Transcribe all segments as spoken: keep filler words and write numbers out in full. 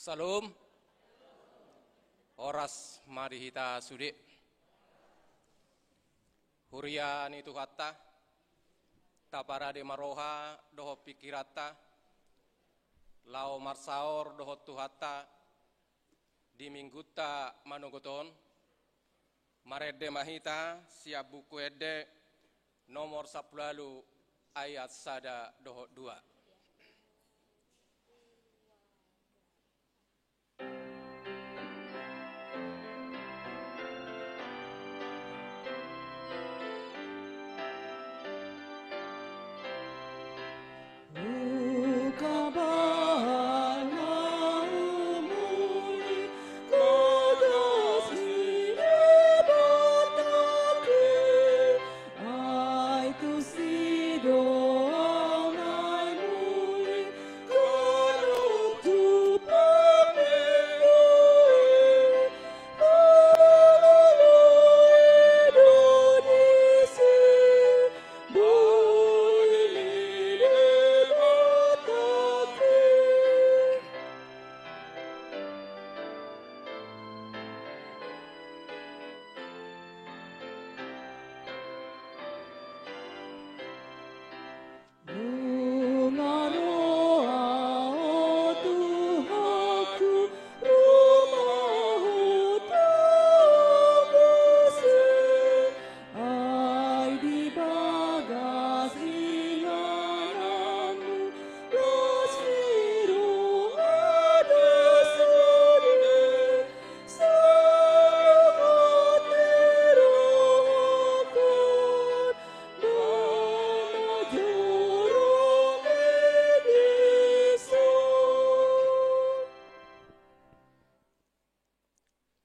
Salom. Horas ma di hita sude. Huria ni Tuhanta, taparade ma roha dohot pingkiranta laho marsaor dohot Tuhanta di Minggunta manogot on. Marende ma hita sian Buku Ende nomor sampulu ualu, ayat sada dohot dua.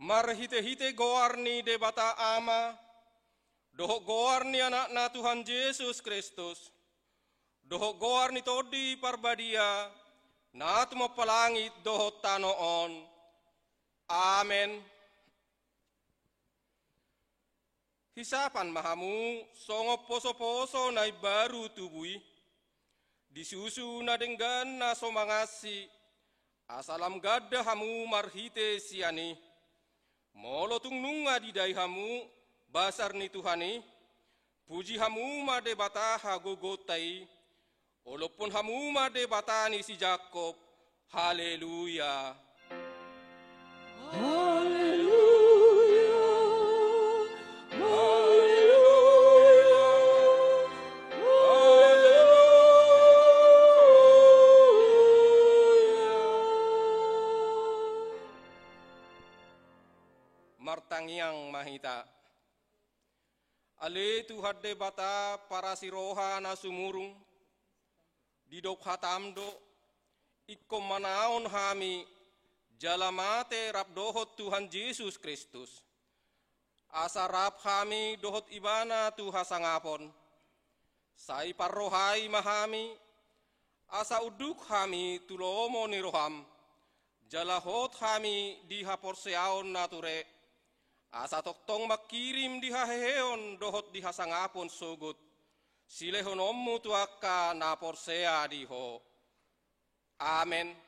Marhitehite goar ni Debata Ama, dohot goar ni Anakna Tuhan Jesus Kristus, dohot goar ni Tondi Parbadia, na tumompa langit dohot tano on. Amen. Hisapan ma hamu songon posoposo na imbaru tubu i, di susu na denggan na so mangansi, asa lam ganda hamu marhite sian i. Molo tung nunga didai hamu basar ni Tuhan i, puji hamu ma Debata hagogoonta i, olophon hamu ma Debata ni si Jakob. Haleluya. Haleluya. Haleluya. Haleluya. Martangiang ma hita. Ale Tuhan Debata parasi roha na sumurung, didok hatam do, ingkon manaon hami jala mate rap dohot Tuhan Jesus Kristus. asa rap hami dohot Ibana tu hasangapon. Sai parrohai ma hami, asa unduk hami tu lomo ni roham, jala hot hami di haporseaon na ture, asa tongtong mangkirim di haheheon dohot di hasangapon sogot, silehononmu tu angka na porsea di Ho. Amen.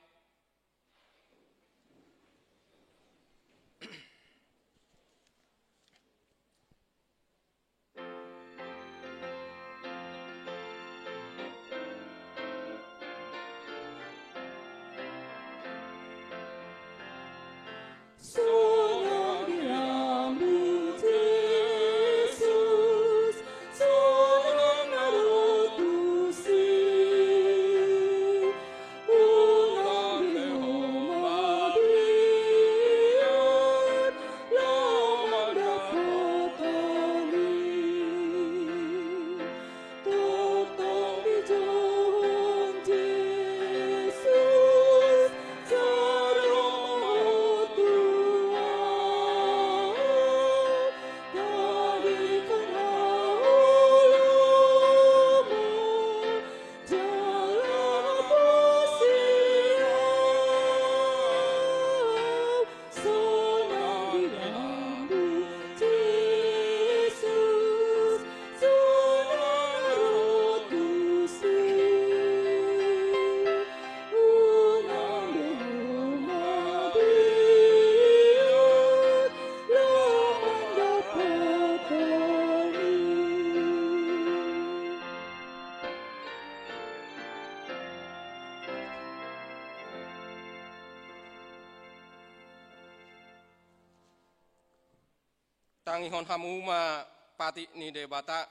Tangihon hamu ma patik ni Debata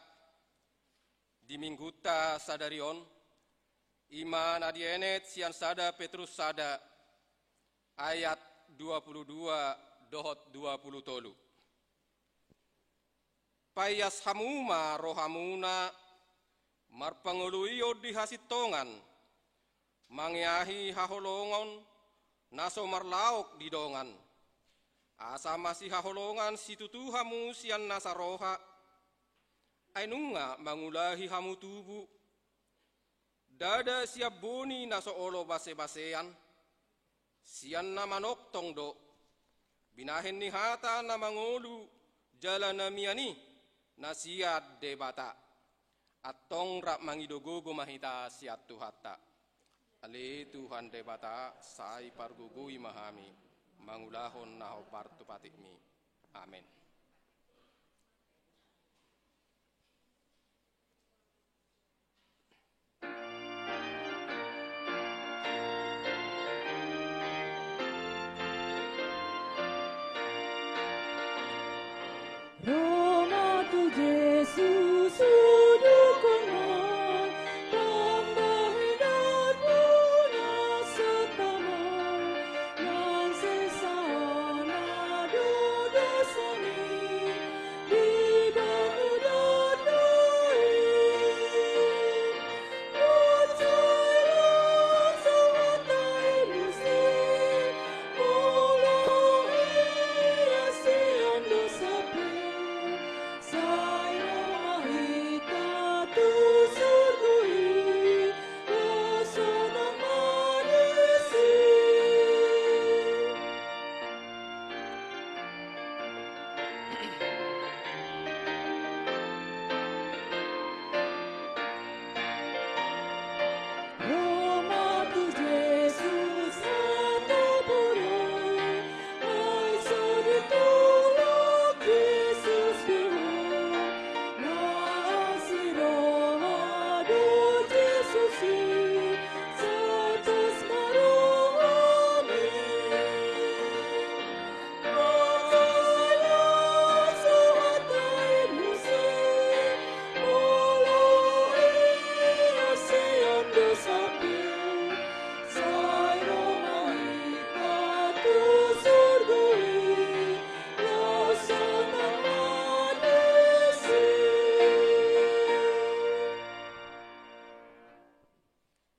di minggunta sadari on, i ma na dienet sian sada Petrus sada ayat dua puluh dua dohot dua puluh tolu. Paias hamu ma rohamuna marpangoluion di hasintongan, mangeahi haholongon na so marlaok di dongan, asa masihaholongan situtu hamu sian nasa roha, ai nunga mangulahi hamu tubu, ndada sian boni na so olo basebasean, sian na manongtong do, binahen ni hata na mangolu jala na mian i na sian Debata. Antong rap mangido gogo ma hita sian Tuhanta. Ale Tuhan Debata, sai pargogoi ma hami mangulahon na hombar tu patikmi. Amen. Ro ma tu Jesus udukkon on, pambahenanmu na santama, nang sesa na do dosami, di batu do i.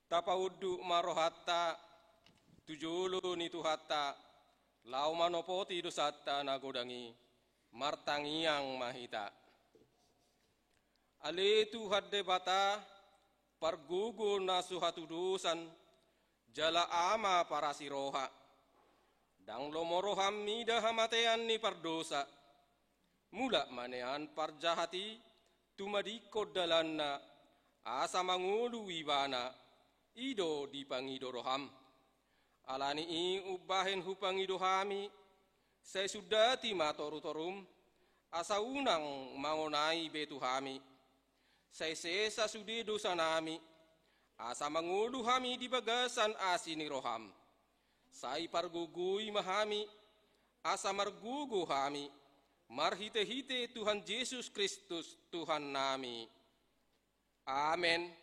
Tapaunduk ma rohanta tu jolo ni Tuhanta, laho manopoti dosanta na godang i. Martangiang ma hita. Ale Tuhan Debata, pargogo na so hatudosan, jala Ama parasi roha. Ndang lomo roham mida hamatean ni pardosa. Mulak ma nian parjahat i tumadingkon dalanna, asa mangolu ibana, i do dipangido roham. Ala ni i umbahen hupangido hami, sai sundati ma torutorum, asa unang mangonai be tu hami. Sai sesa sude dosanami, asa mangolu hami di bagasan asi ni roham. Sai pargogoi ma hami, asa margogo hami, marhitehite Tuhan Jesus Kristus Tuhannami. Amen.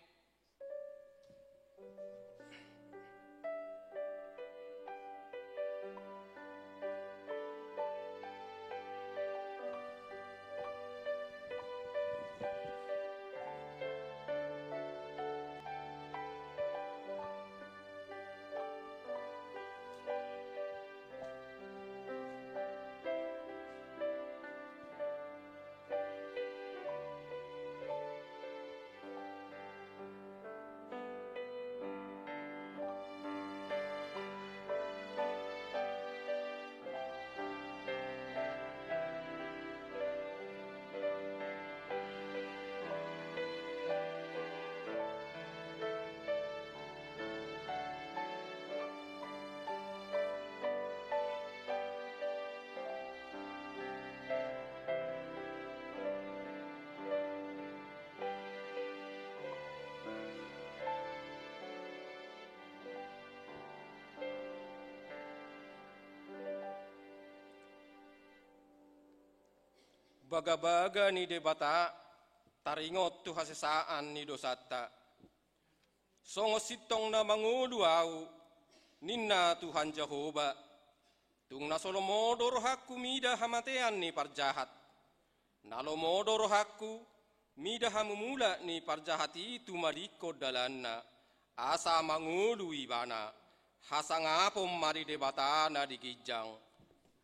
Bagabaga ni Debata, taringot tu hasesaan ni dosanta. Songon sintong na mangolu ahu, ninna Tuhan Jahowa, tung na so lomo do rohangku mida hamatean ni parjahat. Na lomo do rohangku mida hamumulak ni parjahat i tumadingkon dalanna, asa mangolu ibana. Hasangapon ma di Debata na di ginjang.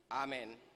Amen.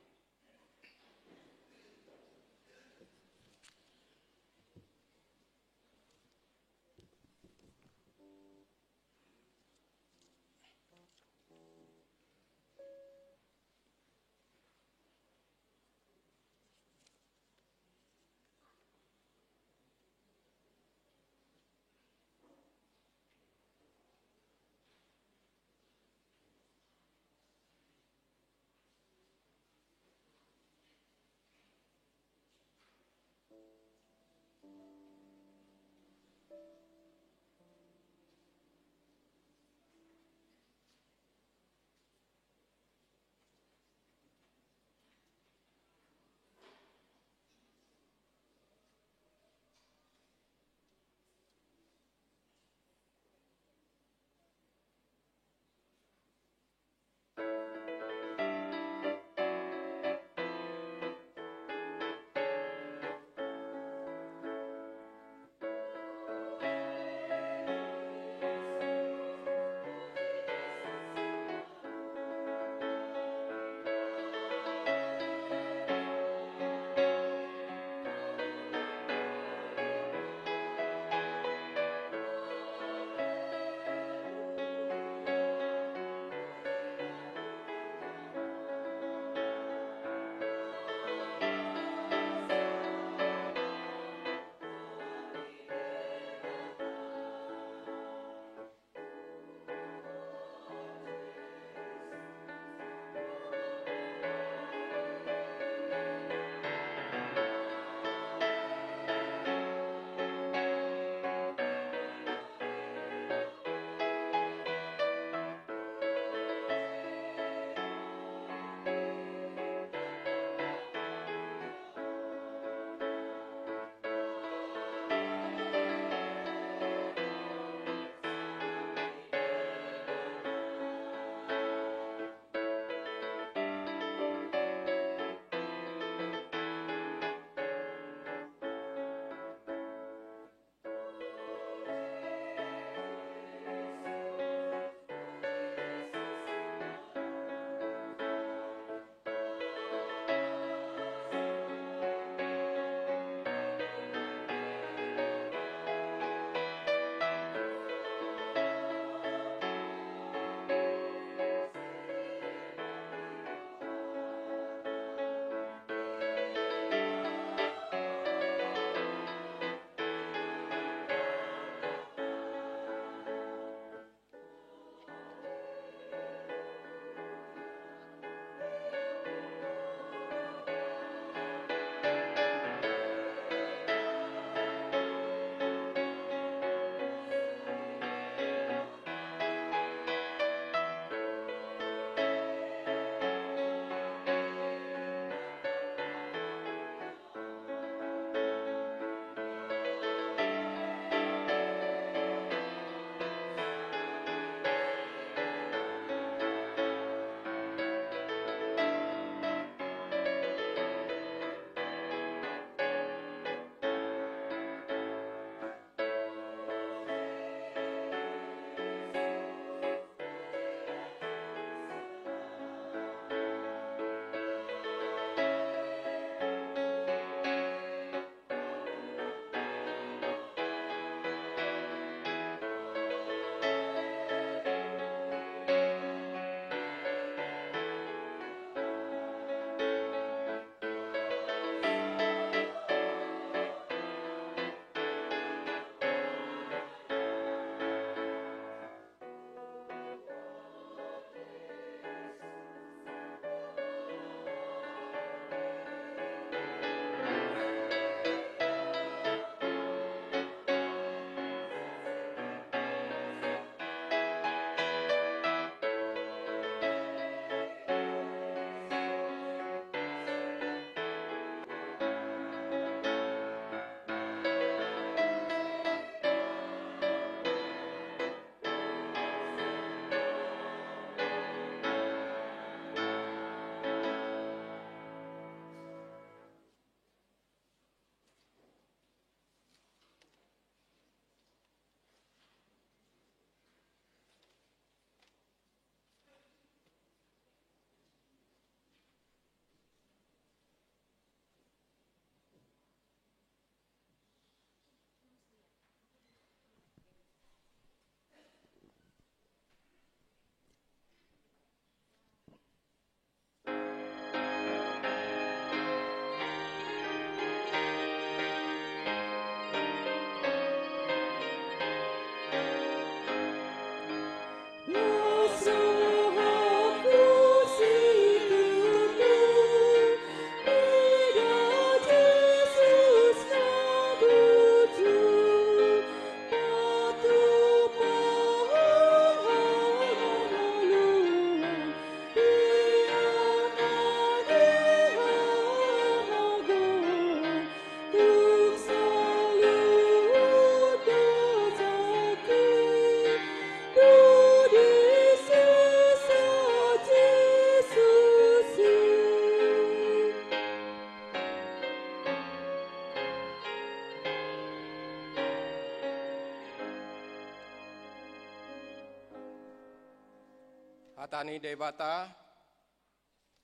Hata ni Debata,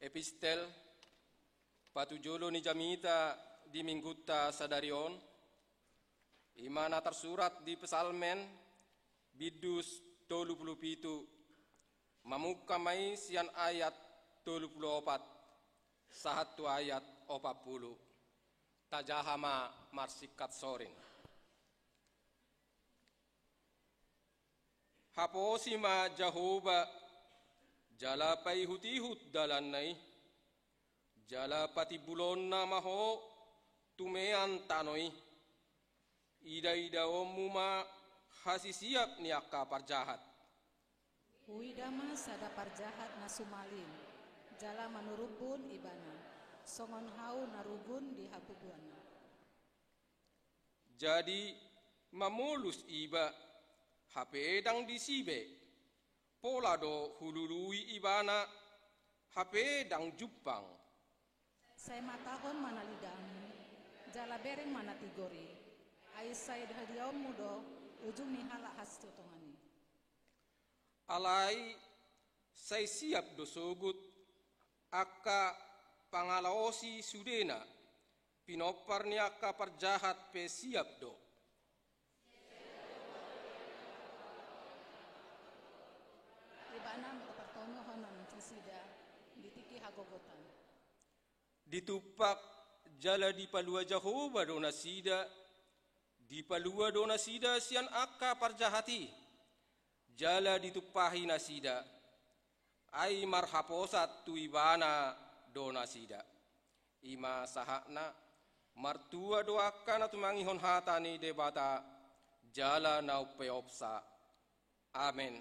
epistel patujolo ni jamita di minggunta sadari on, i ma na tarsurat di Psalmen, bindus tolu pulu pitu, mamungka ma i sian ayat tolu pulu opat sahat tu ayat opat pulu. Tajaha ma marsingkat soring. Haposi ma Jahowa, jala paihut-ihut dalanna i, jala patimbulonna ma ho tumean tano i. Ida-idaonmu ma hasisiap ni angka parjahat. Huida ma sada parjahat na sumalin, jala manurumbun ibana, songon hau na rugun di habubuanna. Jadi mamolus iba, hape ndang disi be, pola do hulului ibana, hape ndang jumpang. Sai matahon ma na lidamu, jala bereng ma na tigor i, ai sai hadiaonmu do ujung ni halak hasintongan i. Alai sai siap do sogot angka pangalaosi sudena, pinompar ni angka parjahat pe siap do. Ibana ma partomuhonon nasida di tingki hagogotan. Ditumpak jala dipalua Jahowa do nasida, dipalua do nasida sian angka parjahat i, jala ditumpahi nasida, ai marhaposan tu ibana do nasida. I ma sahatna, martua do angka na tumangihon hata ni Debata, jala na umpeopsa. Amen.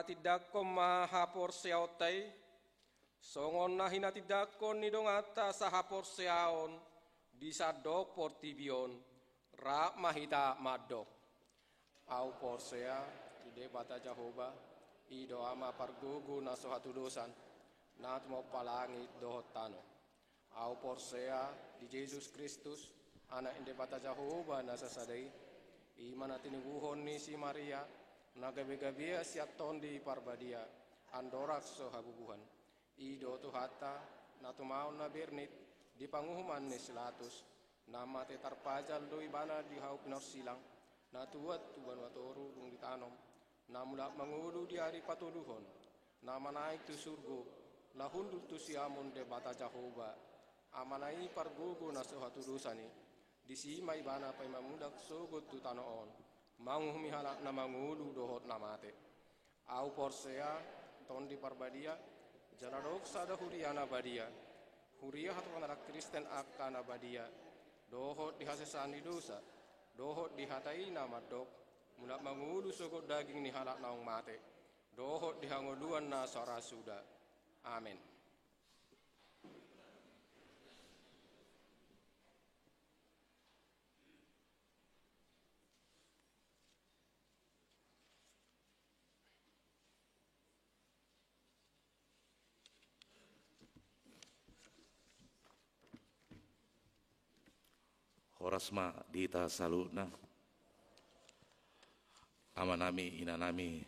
Tindangkon ma haporseaonta i, songon na hinatindangkon ni donganta sahaporseaon di sandok portibi on, rap ma hita mandok. Ahu porsea di Debata Jahowa, i do Ama pargogo na so hatudosan, na tumompa langit dohot tano. Ahu porsea di Jesus Kristus, Anak ni Debata Jahowa na sasada i, i ma na tinubuhon ni si Maria, na gabe-gabean sian Tondi Parbadia, andorang so habubuhan. I do Tuhanta, na tumaon na bernit di panguhuman ni si Latus, na mate tarpajal do ibana di hau pinorsilang, na tuat tu banua toru dung ditanom, na mulak mangolu di ari patoluhon, na manaek tu surgo, na hundul tu siamun Debata Jahowa, Amana i pargogo na so hatudosan i, disi ma ibana paima mulak sogot tu tano on, manguhumi halak na mangolu dohot na mate. Ahu porsea, Tondi Parbadia, jala adong sada huria na badia, huria hatopan halak Kristen angka na badia, dohot di hasesaan ni dosa, dohot di hata i na mandok, mulak mangolu sogot daging ni halak naung mate, dohot di hangoluan na so ra suda. Amen. Horas ma di hita saluhutna. Amanami, inanami,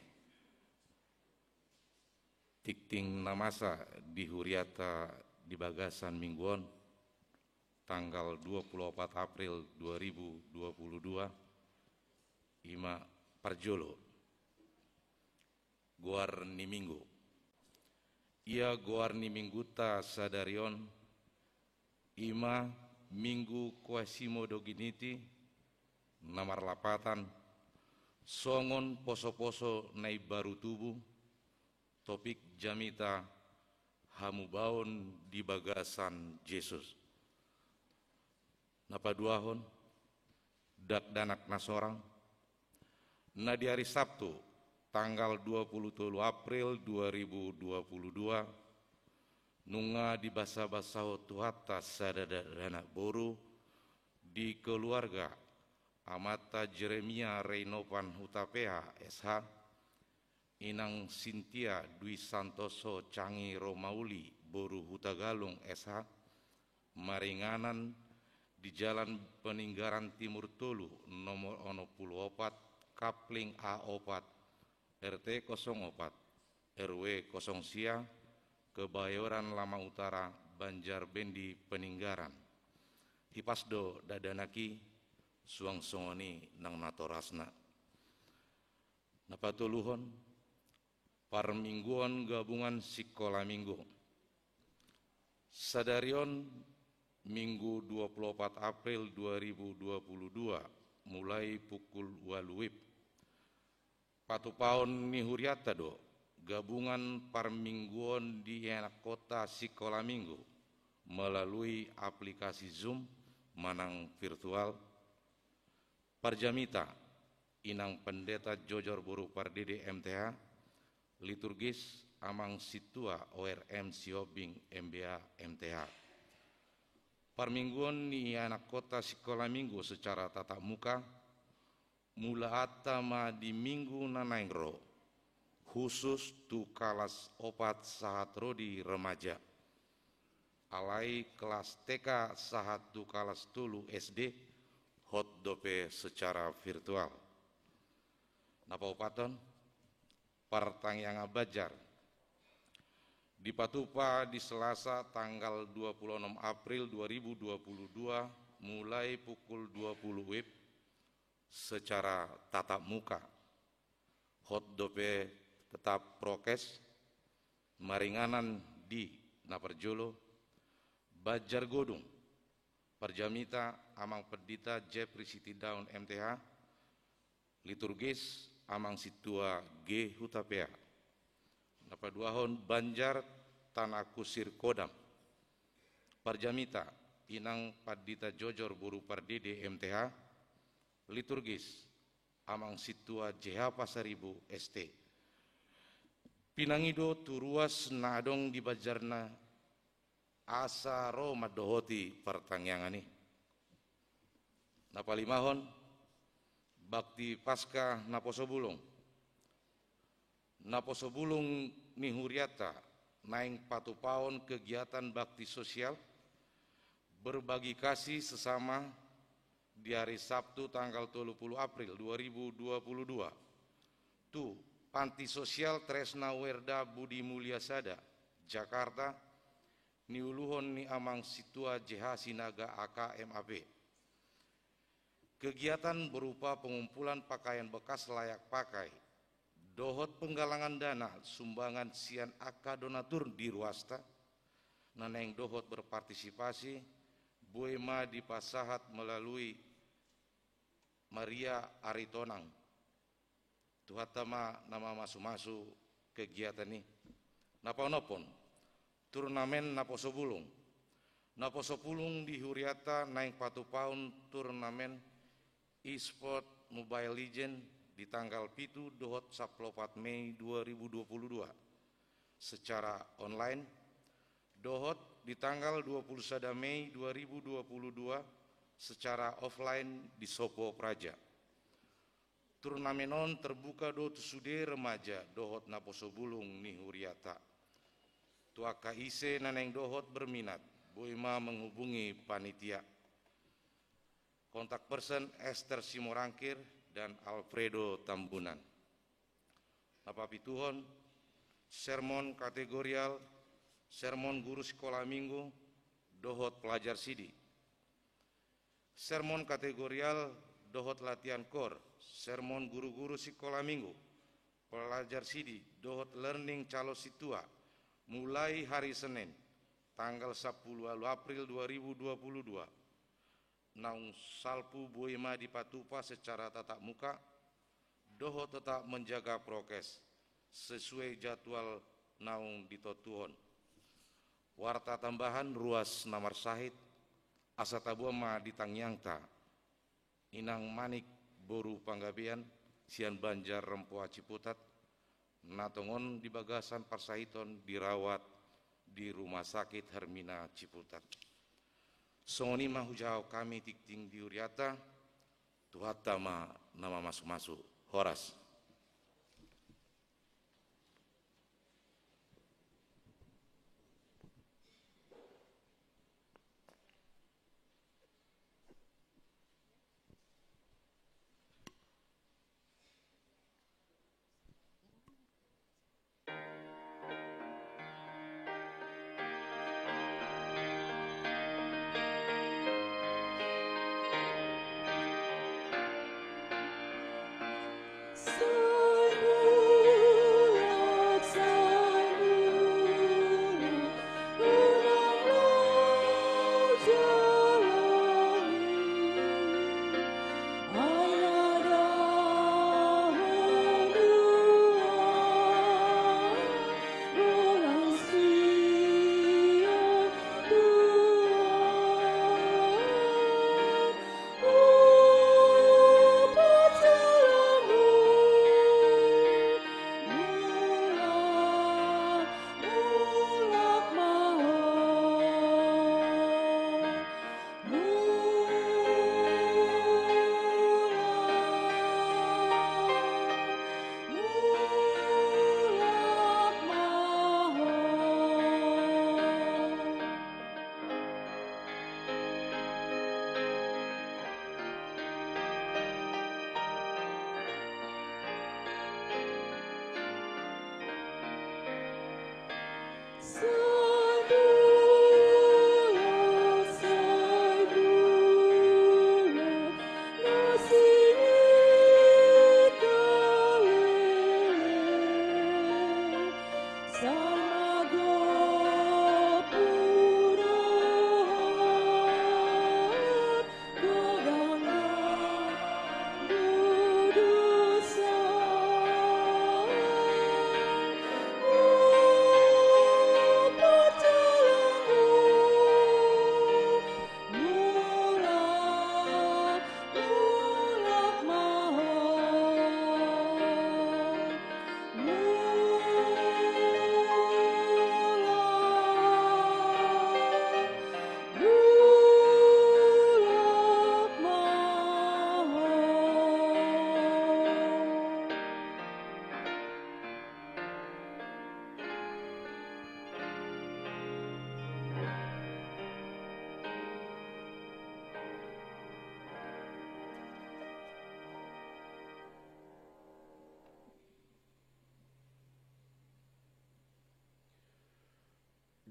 tingting na masa di huriata di bagasan minggu on, tanggal dua puluh opat April dua ribu dua puluh dua, i ma parjolo. Goar ni minggu. Ia goar ni minggunta sadari on, i ma Minggu Quasimodogeniti, na marlapatan songon poso-poso na imbaru tubu, topik jamita hamubaon di bagasan Jesus. Na paduahon, dakdanak na sorang, na di ari Sabtu, tanggal dua puluh tolu April dua ribu dua puluh dua, nunga dibasa-basahon Tuhanta sada dakdanak boru di keluarga amanta Jeremia Reinopan Hutapea, S H, inang Sintia Dwi Santoso Cangi Romauli boru Hutagalung, S H, maringanan di Jalan Peninggaran Timur tolu, nomor onom puluh opat, Kapling A opat, R T kosong opat, R W kosong sia, Kebayoran Lama Utara, Banjar Bendi, Peninggaran. Hipas do dakdanak i, suang songon i nang natorasna. Na patoluhon, parmingguon gabungan sikola minggu. Sadari on, Minggu dua puluh opat April dua ribu dua puluh dua, mulai pukul ualu WIB. Patupaon ni hurianta do gabungan parmingguon di ianakhonta sikola minggu melalui aplikasi Zoom manang virtual. Parjamita, inang Pendeta Jojor boru Pardede, M T H, liturgis, amang sintua O R M Sihombing, M B A, M T H. Parmingguon ni ianakhonta sikola minggu secara tatap muka, mulaanta ma di minggu na naeng ro, khusus tu kalas opat sahat ro di remaja. Alai kelas T K sahat tu kalas tolu S D, hot dope secara virtual. Na paopathon, partangiangan banjar. Dipatupa di Selasa tanggal dua puluh enam April dua ribu dua puluh dua, mulai pukul dua puluh WIB, secara tatap muka. Hot dope tetap prokes, maringanan di na parjolo, Banjar Godung, parjamita amang Pendeta Jeffrey Sitindaun, M T H, liturgis, amang sintua G Hutapea. Na paduahon, Banjar Tanah Kusir Kodam, parjamita, inang Pandita Jojor boru Pardede, M T H, liturgis, amang sintua J H Pasaribu, S T. Pinangido tu ruas na adong di banjarna asa ro mandohoti partangiangan i. Na palimahon, bakti Paskah naposo bulung. Naposo bulung ni hurianta naeng patupaon kegiatan bakti sosial berbagi kasih sesama di hari Sabtu tanggal tolu pulu April dua ribu dua pulu dua tu Panti Sosial Tresna Werda Budi Mulia Sada, Jakarta, niuluhon ni Amang Sintua J H Sinaga A K M A P. Kegiatan berupa pengumpulan pakaian bekas layak pakai dohot penggalangan dana sumbangan sian angka donatur di ruasta na naeng dohot berpartisipasi boi ma dipasahat melalui Maria Aritonang. Tuhanta ma na mamasumasu kegiatan i. Na paonomhon, turnamen naposo bulung. Naposo bulung di hurianta naeng patupaon turnamen e-sport Mobile Legend di tanggal pitu dohot sampulu opat Mei dua ribu dua pulu dua secara online, dohot di tanggal dua pulu sada Mei dua ribu dua pulu dua secara offline di Sopo Praja. Turnamen on terbuka do tu sude remaja dohot naposo bulung ni hurianta. Tu angka ise na naeng dohot berminat, boi ma menghubungi panitia. Kontak person Esther Simorangkir dan Alfredo Tambunan. Na papituhon, sermon kategorial, sermon guru sikola minggu, dohot pelajar sidi. Sermon kategorial dohot latihan koor, sermon guru-guru sikola minggu, pelajar sidi dohot learning calon sintua, mulai hari Senin, tanggal sampulu ualu April dua ribu dua pulu dua. Naung salpu boi ma dipatupa secara tatap muka, dohot tetap menjaga prokes sesuai jadwal naung ditontuhon. Warta tambahan ruas na marsahit, asa taboan ma di tangiangta, Inang Manik boru Panggabean sian Banjar Rempoha Ciputat, na tongon di bagasan parsahiton dirawat di Rumah Sakit Hermina Ciputat. Songon i ma hujahahon hami tingting di hurianta, Tuhanta ma na mamasumasu. Horas.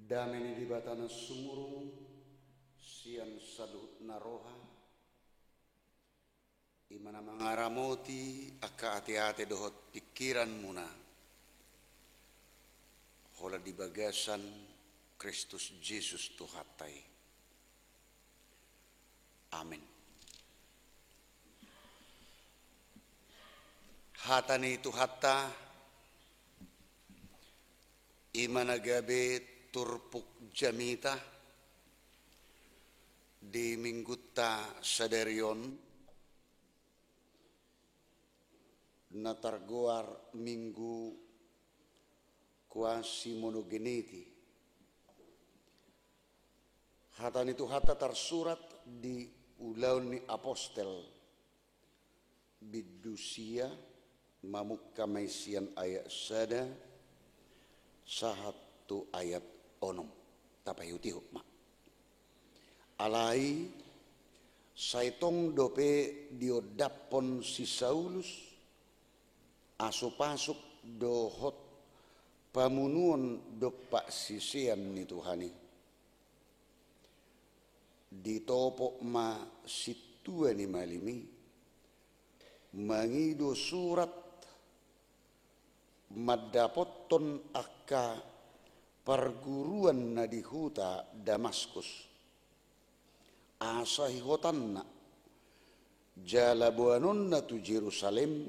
Dame ni Debata na sumurung sian saluhutna roha, i ma na mangaramoti angka ateate dohot pingkiranmuna, holan di bagasan Kristus Jesus Tuhanta i. Amen. Hata ni Tuhanta, i ma na gabe turpuk jamita di minggunta sadari on, na targoar Minggu Quasi Monogeniti. Hata ni Tuhanta tarsurat di Ulaon ni Apostel, bindu sia, mamungka ma i sian ayat sada sahat tu ayat onom. Tapaihutihut ma. Alai, sai tong dope diondaphon si Saulus, asupasup dohot pamunuon dompak sisean ni Tuhan i. Ditopot ma sintua ni malim i, mangido surat mandapothon angka parguruan na di huta Damaskus. Asa hihotanna, jala boanonna tu Jerusalem,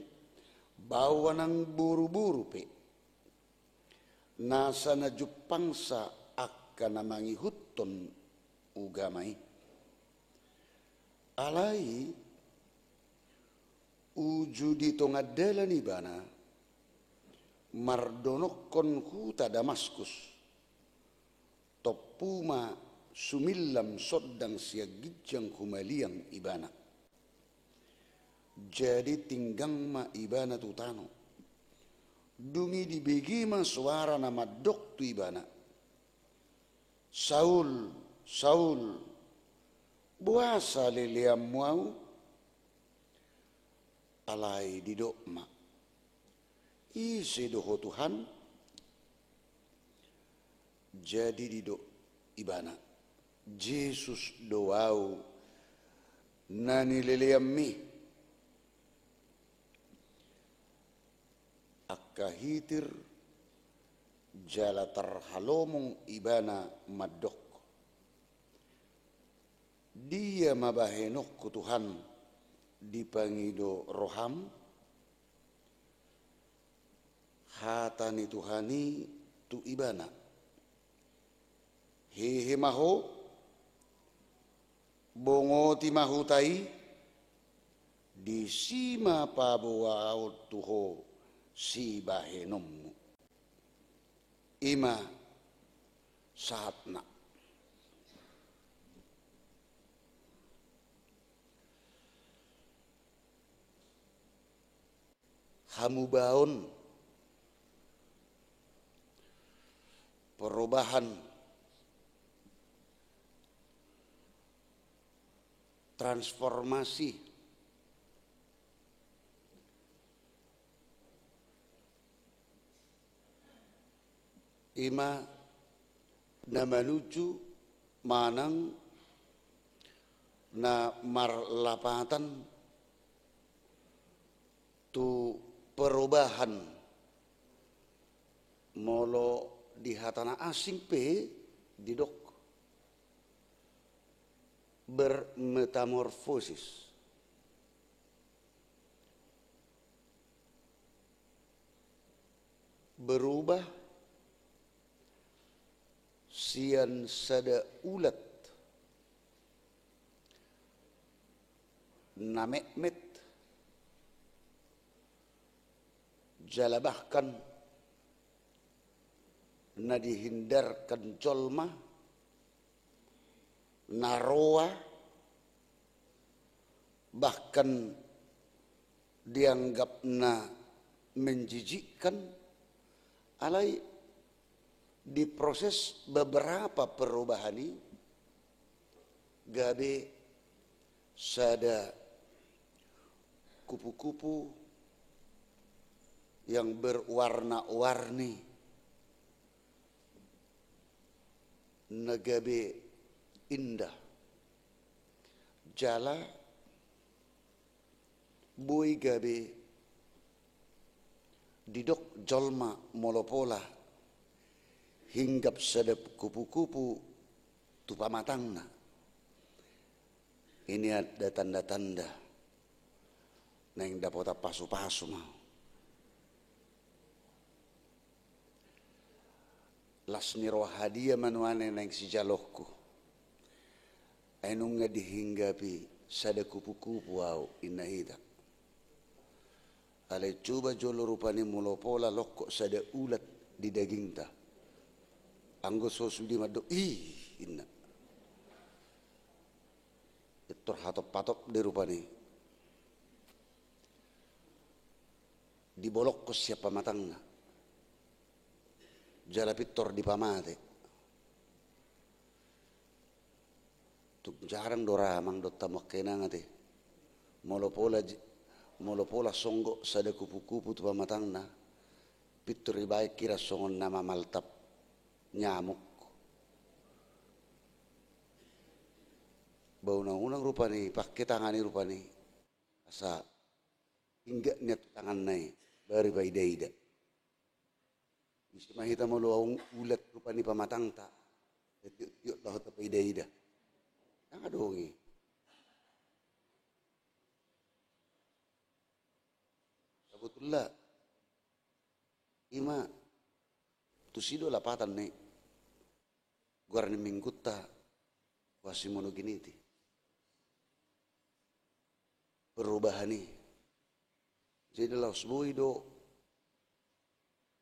baoa nang boruboru pe. Nasa na jumpangsa angka na mangihuthon ugama i. Alai, uju di tonga dalan ibana, mardonokkon huta Damaskus, tompu ma sumillam sondang sian ginjang humaliang ibana. Jadi tinggang ma ibana tu tano. Dung i dibege ma soara na mandok tu ibana: Saul, Saul, boasa leleanmu ahu? Alai didok ma: Ise do ho, Tuhan? Jadi didok ibana: Jesus do ahu na nileleanmi. Angka hitir jala tarhalomong ibana mandok: Dia ma bahenonku, Tuhan, dipangido roham? Hata ni Tuhan i tu ibana: Hehe ma ho, bongoti ma huta i, disi ma paboaon tu ho sibahenonmu. I ma sahatna. Hamubaon, perubahan, transformasi, i ma na manuju manang na marlapatan tu perubahan. Molo di hata na asing pe didok bermetamorfosis. Berubah sian sada ulat na metmet, jala bahkan na dihindarkan jolma, na roa, bahkan dianggap na menjijikkan, alai diproses beberapa perubahan i gabe sada kupu-kupu yang berwarna-warni. na gabe indah. Jala boi gabe didok jolma molo pola hinggap sada kupu-kupu tu pamatangna. Ini ada tanda-tanda naeng dapotan pasu-pasu ma. Las ni roha dia ma nuaeng naeng sijaloonku. Ai nunga dihinggapi sada kupu-kupu au, inna hita. Alai coba jolo rupani molo pola longkot sada ulat di dagingta. Anggo so sude mandok, ih, inna. Pintor hatop-hatop do i rupani. Dibolongkon sian pamatangna. Jala pintor dipamate. Tung jarang do ra amang dohot hamu angka inang ate. Molo pola ji-, molo pola songgop sada kupu-kupu tu pamatangna, pintor dibaen hira songon na mamaltap nyamuk. Baunang-unang rupani, pangke tangan i rupani. Asa hinggap nian tu tanganna i, baru ipaida-ida. Ise ma hita molo adong ulat rupani pamatangta, tiop-tiop laho tapaida-ida. Ndang adong i. Sabotulna i ma tusi do lapatan ni goar ni minggunta, quasimonogeniti. Perubahan i. Jadi laos boi do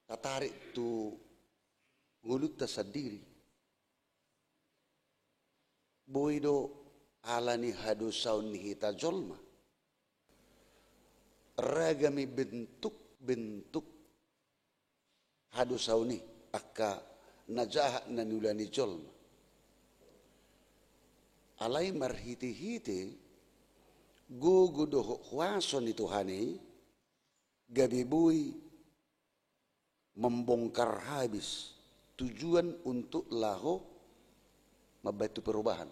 tatarik tu ngolunta sandiri. Boi do ala ni hadosaon ni hita jolma. Ragam i bentuk-bentuk hadosaon i, angka na jahat na niula ni jolma. Alai marhite-hite gogo dohot huaso ni Tuhan i, gabe boi membongkar habis tujuan untuk laho mambantu perubahan.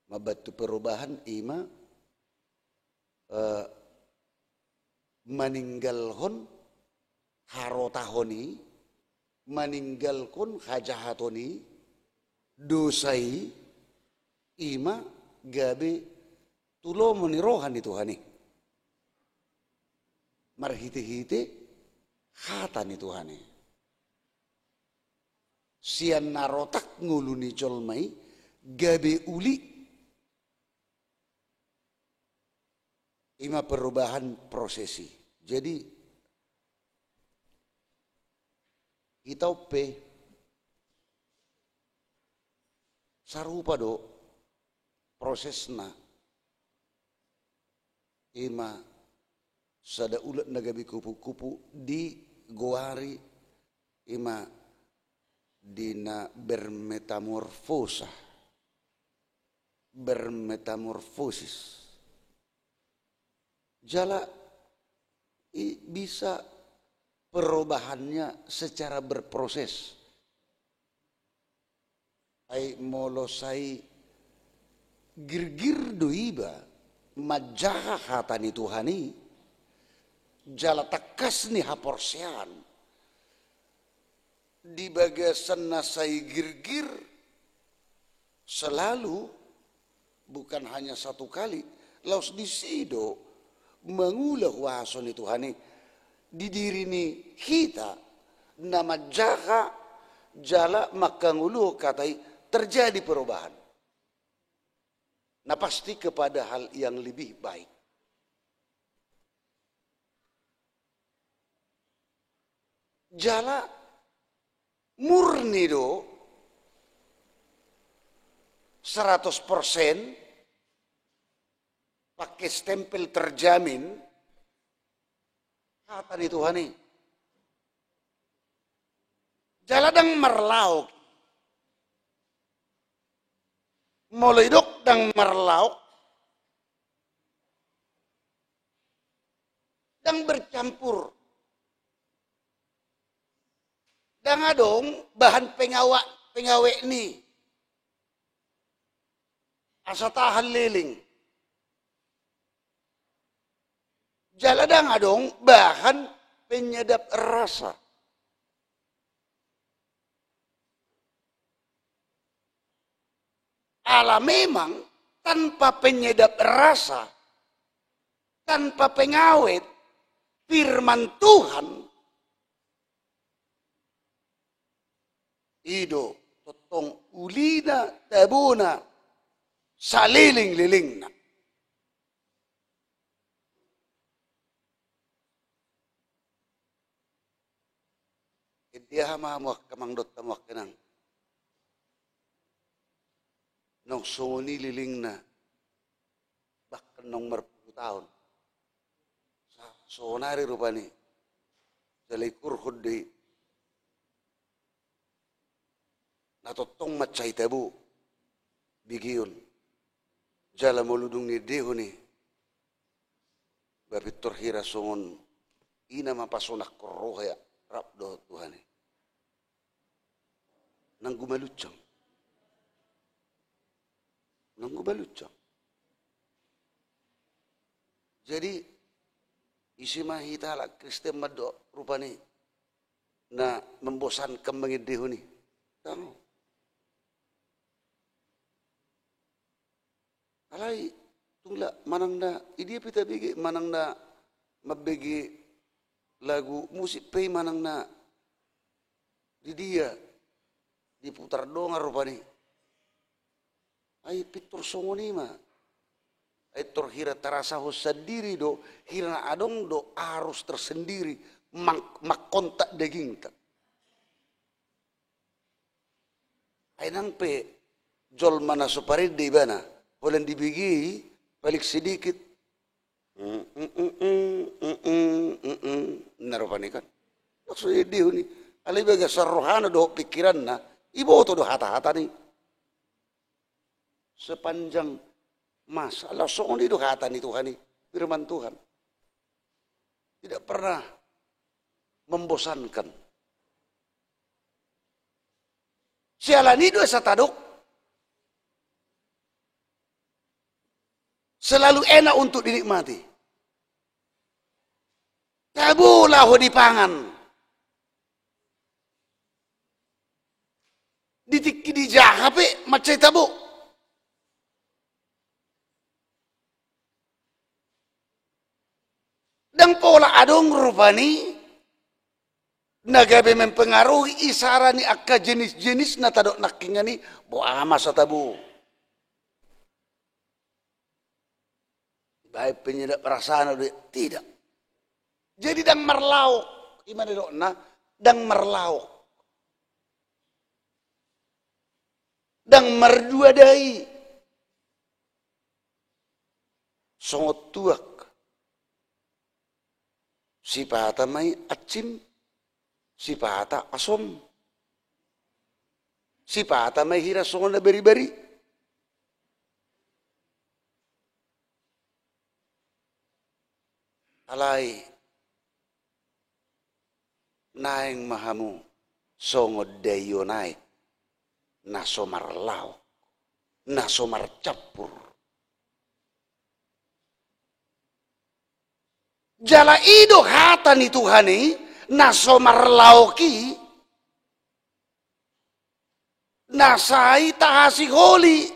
Mambantu perubahan i ma, eh, maninggalhon harotahon i, maninggalhon hajahaton i, dosa i, i ma gabe tu lomo ni roha ni Tuhan i. Marhite-hite hata ni Tuhan i. Sian na rotak ngolu ni jolma i gabe uli. I ma perubahan proses i. Jadi, hita on pe sarupa do prosesna. I ma sada ulat na gabe kupu-kupu digoari i ma di na bermetamorfosa, bermetamorfosis. Jala i bisa perubahannya secara berproses. Ai molo sai girgir do iba manjaha hata ni Tuhan i, jala tangkas ni haporseaon di bagasan na sai girgir selalu, bukan hanya satu kali, laos disi do mangula huaso ni Tuhan i di diri ni hita na manjaha jala mangkangoluhon hata i terjadi perubahan. Na pasti kepada hal yang lebih baik. Jala murni do seratus persen pakai stempel terjamin hata ni Tuhan i. Jala ndang marlaok. Molo didok ndang marlaok, ndang bercampur. Ndang adong bahan pengawa-, pengawet ni asa tahan leleng. Jala ndang adong bahan penyedap rasa. Ala memang tanpa penyedap rasa, tanpa pengawet, firman Tuhan i do tongtong ulina, tabona, saleleng-lelengna. Ende aha ma hamu angka amang dohot hamu angka inang? Nang songon i lelengna, bahkan nang marpulu taon. Sa-, saonari rupani. Jala ikurhon do i. Na tongtong mansai tabo begeon. Jala molo dung niendehon i, ba pintor hira songon i na mapasonangkon roha rap dohot Tuhan i. Nanggo maluncang. Nanggo maluncang. Jadi, ise ma hita halak Kristen mandok rupani na membosankan mangendehon i? Ndang. Alai, tung la manang na, i dia pe tabege, manang na mambege lagu musik pe i, manang na di dia, diputar dongan rupani. Ai pintor songon i ma. Ai tor hira tarasahon sandiri do, hira na adong do arus tersendiri, mang-, mangkontak dagingta. Ai nang pe jolma na so parende ibana, holan dibege i, paling sedikit. Mm, mm, mm, mm, mm, mm, mm. Na rupani kan. Langsung diendehon i. Alai bagasan rohana dohot pikiranna, iboto do hata-hatana i. Sepanjang masa. Laos songon i do hata ni Tuhan i, firman Tuhan. Tidak pernah membosankan. Siala ni i do asa tadok, selalu enak untuk dinikmati. Tabo laho dipangan. Di tingki dijaha pe mansai tabo. Ndang pola adong rupani na gabe mempengaruhi isara ni angka jenis-jenis na tadok nangkingan i, boha ma asa tabo. Baen penyedap rasana do i, tidak. Jadi ndang marlaok, i ma na didokna, ndang marlaok. Ndang marduadai. Songon tuak. Sipata ma i ansim, sipata asom. Sipata ma i hira songon na bari-bari. Alai naeng ma hamu songon daion aek na so marlaok, na so marcampur. Jala i do hata ni Tuhan i, na so marlaok i, na sai tahasiholi,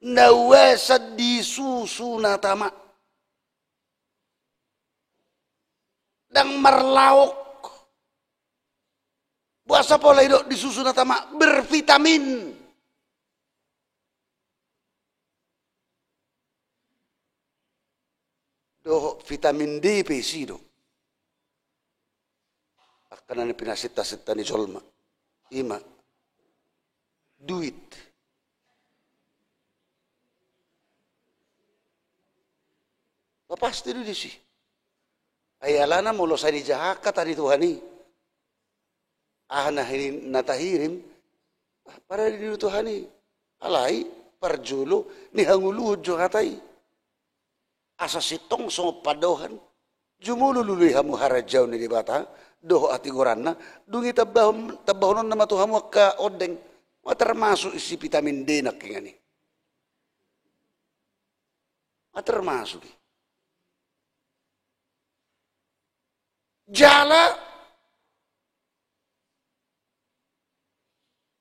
na uasan di susu na tama. Ndang marlaok. Boasa pola didok di susu na tama? Bervitamin. Dohot vitamin D pe isi do. Angka na pinasinta-sinta ni jolma. I ma. Duit. Ba pasti do disi. Ai alana molo sai dijaha angka hata ni Tuhan i. Aha na hini-, na tahirim, ah, parade ni Tuhan i. Alai, parjolo, nihangoluhon jo hata i. Asa sintong songon pandohan. Jumolo lului hamu harajaon ni Debata dohot hatigoranna, dung i tambahon, tambahononna ma tu hamu angka ondeng. Ma termasuk isi vitamin D nangkiningan i. Ma termasuk i. Jala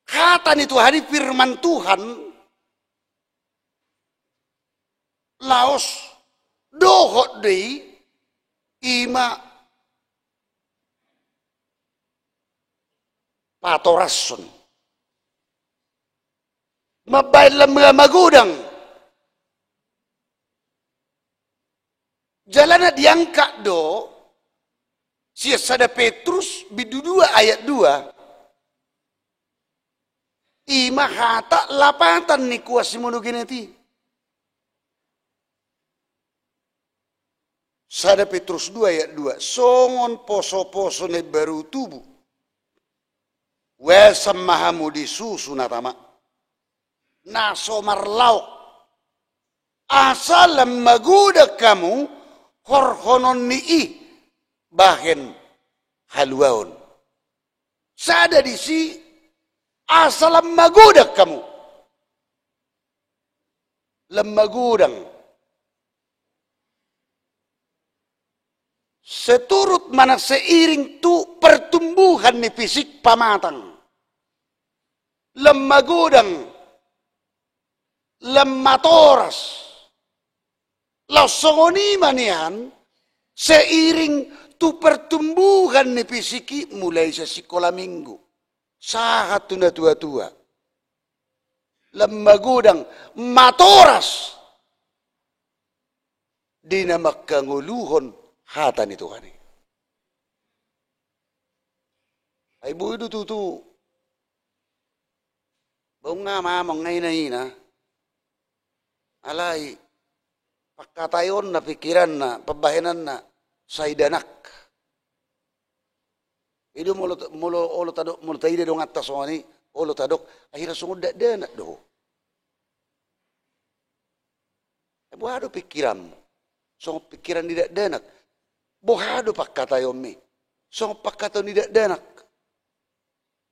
hata ni Tuhan i, firman Tuhan, laos dohot do i, i ma patorashon. Mambahen lam na magodang. Jala na diangkat do sian sada Petrus bindu dua ayat dua, i ma hata lapatan ni kuasi monogenet i. Sada Petrus dua ayat dua, songon posoposo na imbaru tubu, uasan ma hamu di susu na tama, na so marlaok, asa lam magodang hamu horhonon ni i bahen haluaon. Sada disi, asa lam magodang hamu. Lam magodang. Seturut manang seiring tu pertumbuhan ni fisik pamatang. Lam magodang, lam matoras. Laos songon i ma nian, seiring tu pertumbuhan ni fisik i, mulai sian sikola minggu sahat tu na tuatua, lam magodang, matoras di na manghangoluhon hata ni Tuhan i. Ai boi do tutu. Bung nga mamang nga ina-ina. Alai pangkataionna, pikiranna, pambahenanna sai dakdanak. I do molo, molo olo tadok, molo taida donganta songon i, olo tadok, akhirna songon dakdanak do ho. Ai boha do pikiranmu? Songon pikiran ni dakdanak. Boha do pangkataionmi? Songon pangkataion ni dakdanak.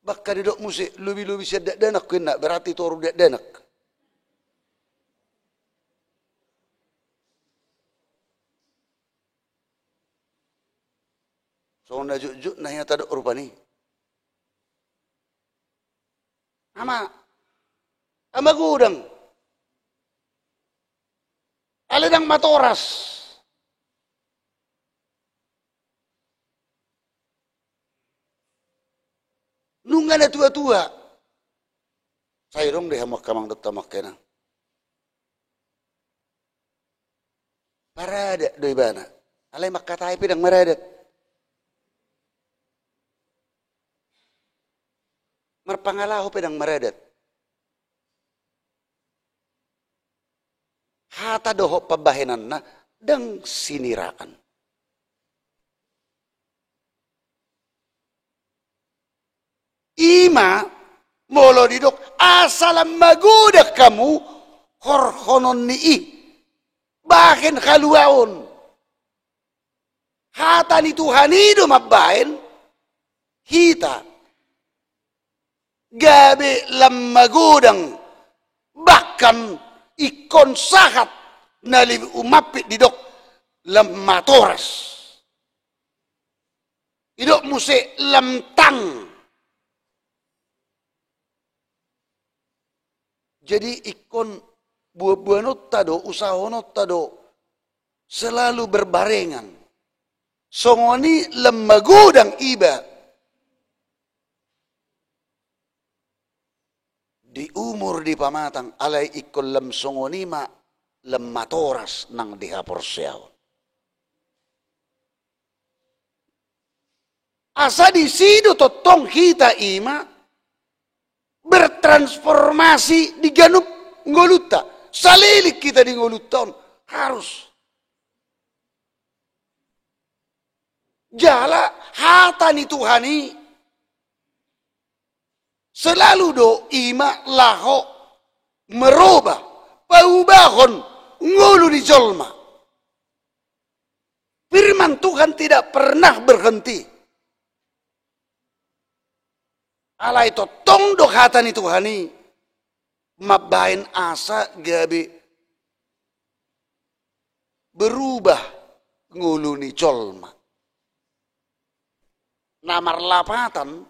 Bangka didok muse, lobi-lobi sian dakdanak ho inna, berarti toru dakdanak. Songon na jotjot na hea tadok rupani. Ama, ama godang. Alai ndang matoras. Nunga na tua-tua. Sai adong do i hamu angka amang dohot hamu angka inang. Maradat do ibana. Alai mangkatai pe ndang maradat. Marpangalaho pe ndang maradat. Hata dohot pambahenanna ndang siniraan. I ma molo didok asa lam magodang hamu horhonon ni i bahen haluaon. Hata ni Tuhan i do mambahen hita gabe lam magodang, bahkan ingkon sahat na lebih umampet didok lam matoras. Didok muse lam tang. Jadi ingkon buan-buanonta do, usahononta do selalu berbarengan. Songon i lam magodang iba di umur di pamatang, alai ingkon lam songon i ma lam matoras nang di haporseaon. Asa disi do tongtong hita i ma bertransformasi di ganup ngolunta, saleleng hita di ngolunta on harus. Jala hata ni Tuhan i selalu do i ma laho merubah, paubahon ngolu ni jolma. Firman Tuhan tidak pernah berhenti. Alai tongtong do hata ni Tuhan i mambahen asa gabe berubah ngolu ni jolma. Na marlapatan,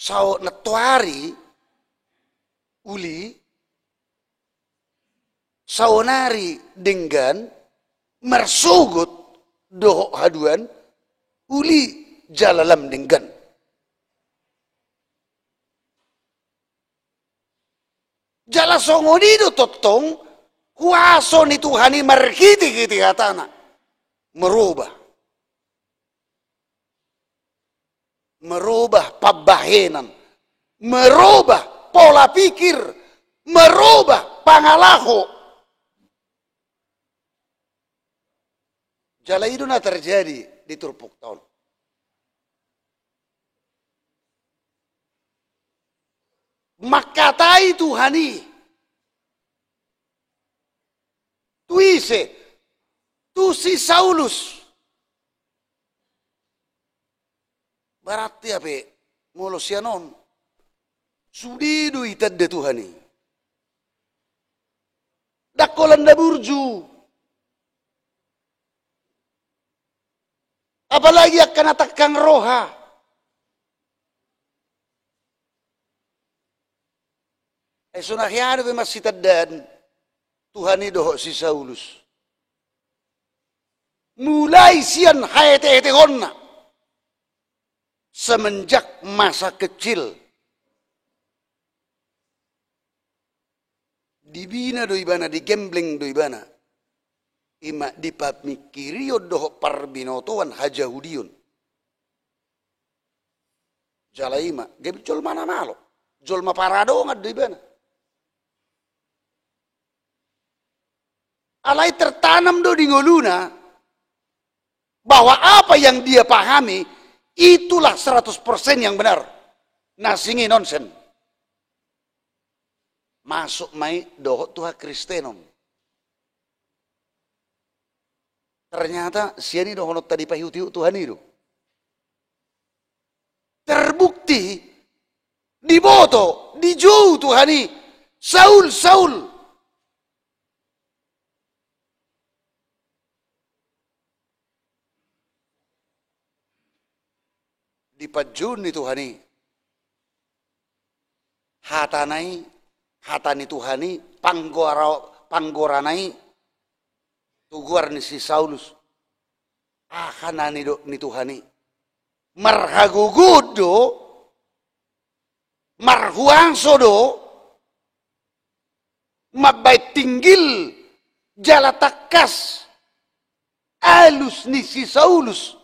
saut nantoari uli, saonari denggan, marsogot dohot haduan, uli jala lam denggan. Jala songon i do tongtong kuaso ni Tuhan i marhitehite hatana. Merubah. Merubah pambahenan. Merubah pola pikir. Merubah pangalaho. Jala i do na terjadi di turpukta on. Mangkatai Tuhan i tu ise? Tu si Saulus. Berarti hape molo sian on sude do itanda Tuhan i. Ndang holan na burju. Apalagi angka na tangkang roha. Ai so na hea dope marsitandaan Tuhan i dohot si Saulus. Mulai sian haetehetehonna semenjak masa kecil. Dibina do ibana, digembleng do ibana. Ima dipamingkirion dohot parbinotoan hajahudion. Jala ima gabe jolma na malo, jolma paradongan do ibana. Alai tertanam do di ngoluna bahwa apa yang dia pahami itulah seratus persen yang benar. Na asing i nonsens. Masuk ma i dohot tu hakristenon. Ternyata sian i dohononta dipaihutihut Tuhan i do. Terbukti, diboto, dijou Tuhan i, Saul, Saul. Dipanjou ni Tuhan i hatana i, hata ni Tuhan i, panggora-, panggorana i, tu goar ni si Saulus. Aha na nidok ni Tuhan i? Marhagogoon do, marhuaso do, mambahen tinggil jala tangkas alus ni si Saulus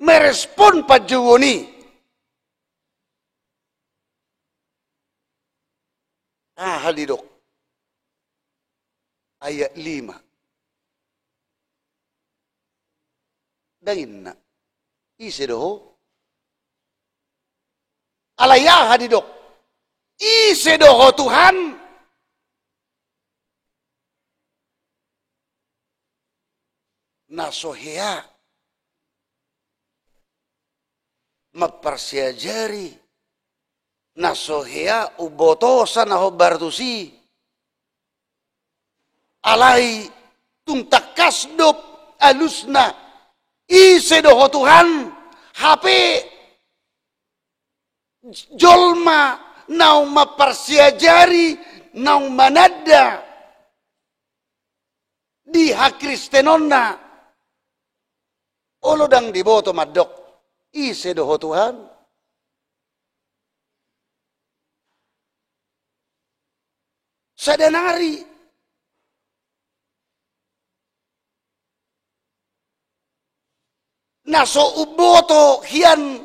merespon panjouon i. Aha didok? Ayat lima. Ndang inna. Ise do ho? Alai aha didok? Ise do ho Tuhan? Na so hea mamparsiajari, na so hea umbotosa na hombar tusi. Alai tung tangkas do alusna, ise do ho Tuhan, hape jolma naung mamparsiajari, naung mananda di hakristenonna, olo ndang diboto mandok, ise do ho Tuhan? Sada nari na so umboto hian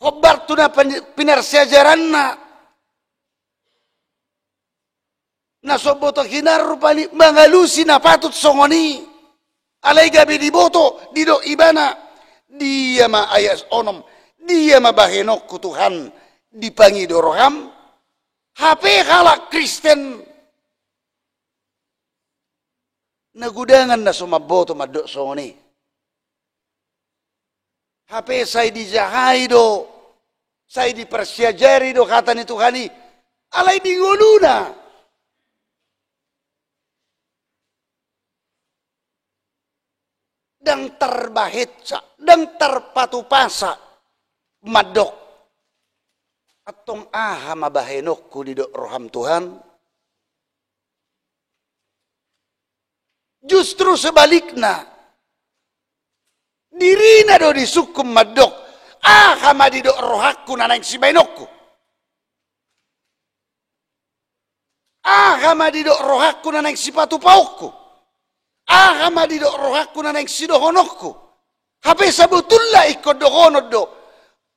hombar tu na pan-, pinarsiajaranna, na so umboto hian rupani mangalusi na patut songon i. Alai gabe diboto, didok ibana, dia ma ayat onom, dia ma bahenonku Tuhan, dipangido roham? Hape halak Kristen Na godangan na so mamboto mandok songon i. Hape sai dijahai do, sai diparsiajari do hata ni Tuhan i. Alai di ngoluna ndang tarbahensa, ndang tarpatupasa mandok, antong aha ma bahenonku didok roham Tuhan? Justru sebalikna, dirina do disungkun mandok, aha ma didok rohangku na naeng sibaenonku? Aha ma didok rohangku na naeng sipatupaonku? Aha ma didok rohangku na naeng sidohononku? Hape sabotulna ingkon dohonon do,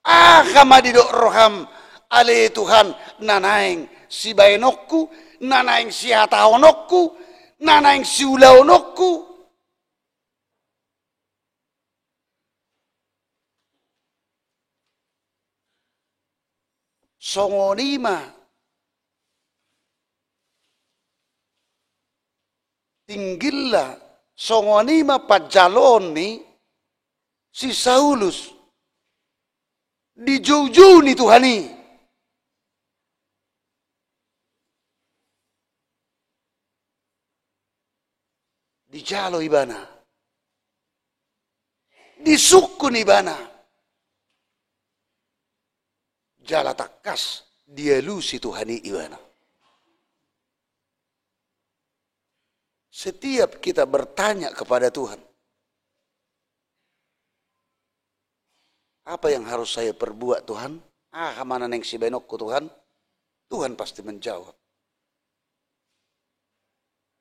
aha ma didok roham, ale Tuhan, na naeng sibaenonku, na naeng sihatahononku, na naeng siulahononku? Songon i ma tinggilna, songon i ma panjaloon ni si Saulus di joujou ni Tuhan i. Dijalo ibana, disungkun ibana, jala tangkas dialusi Tuhan i ibana. Setiap kita bertanya kepada Tuhan, apa yang harus saya perbuat, Tuhan? Aha ma na naeng sibaenonku, Tuhan? Tuhan pasti menjawab.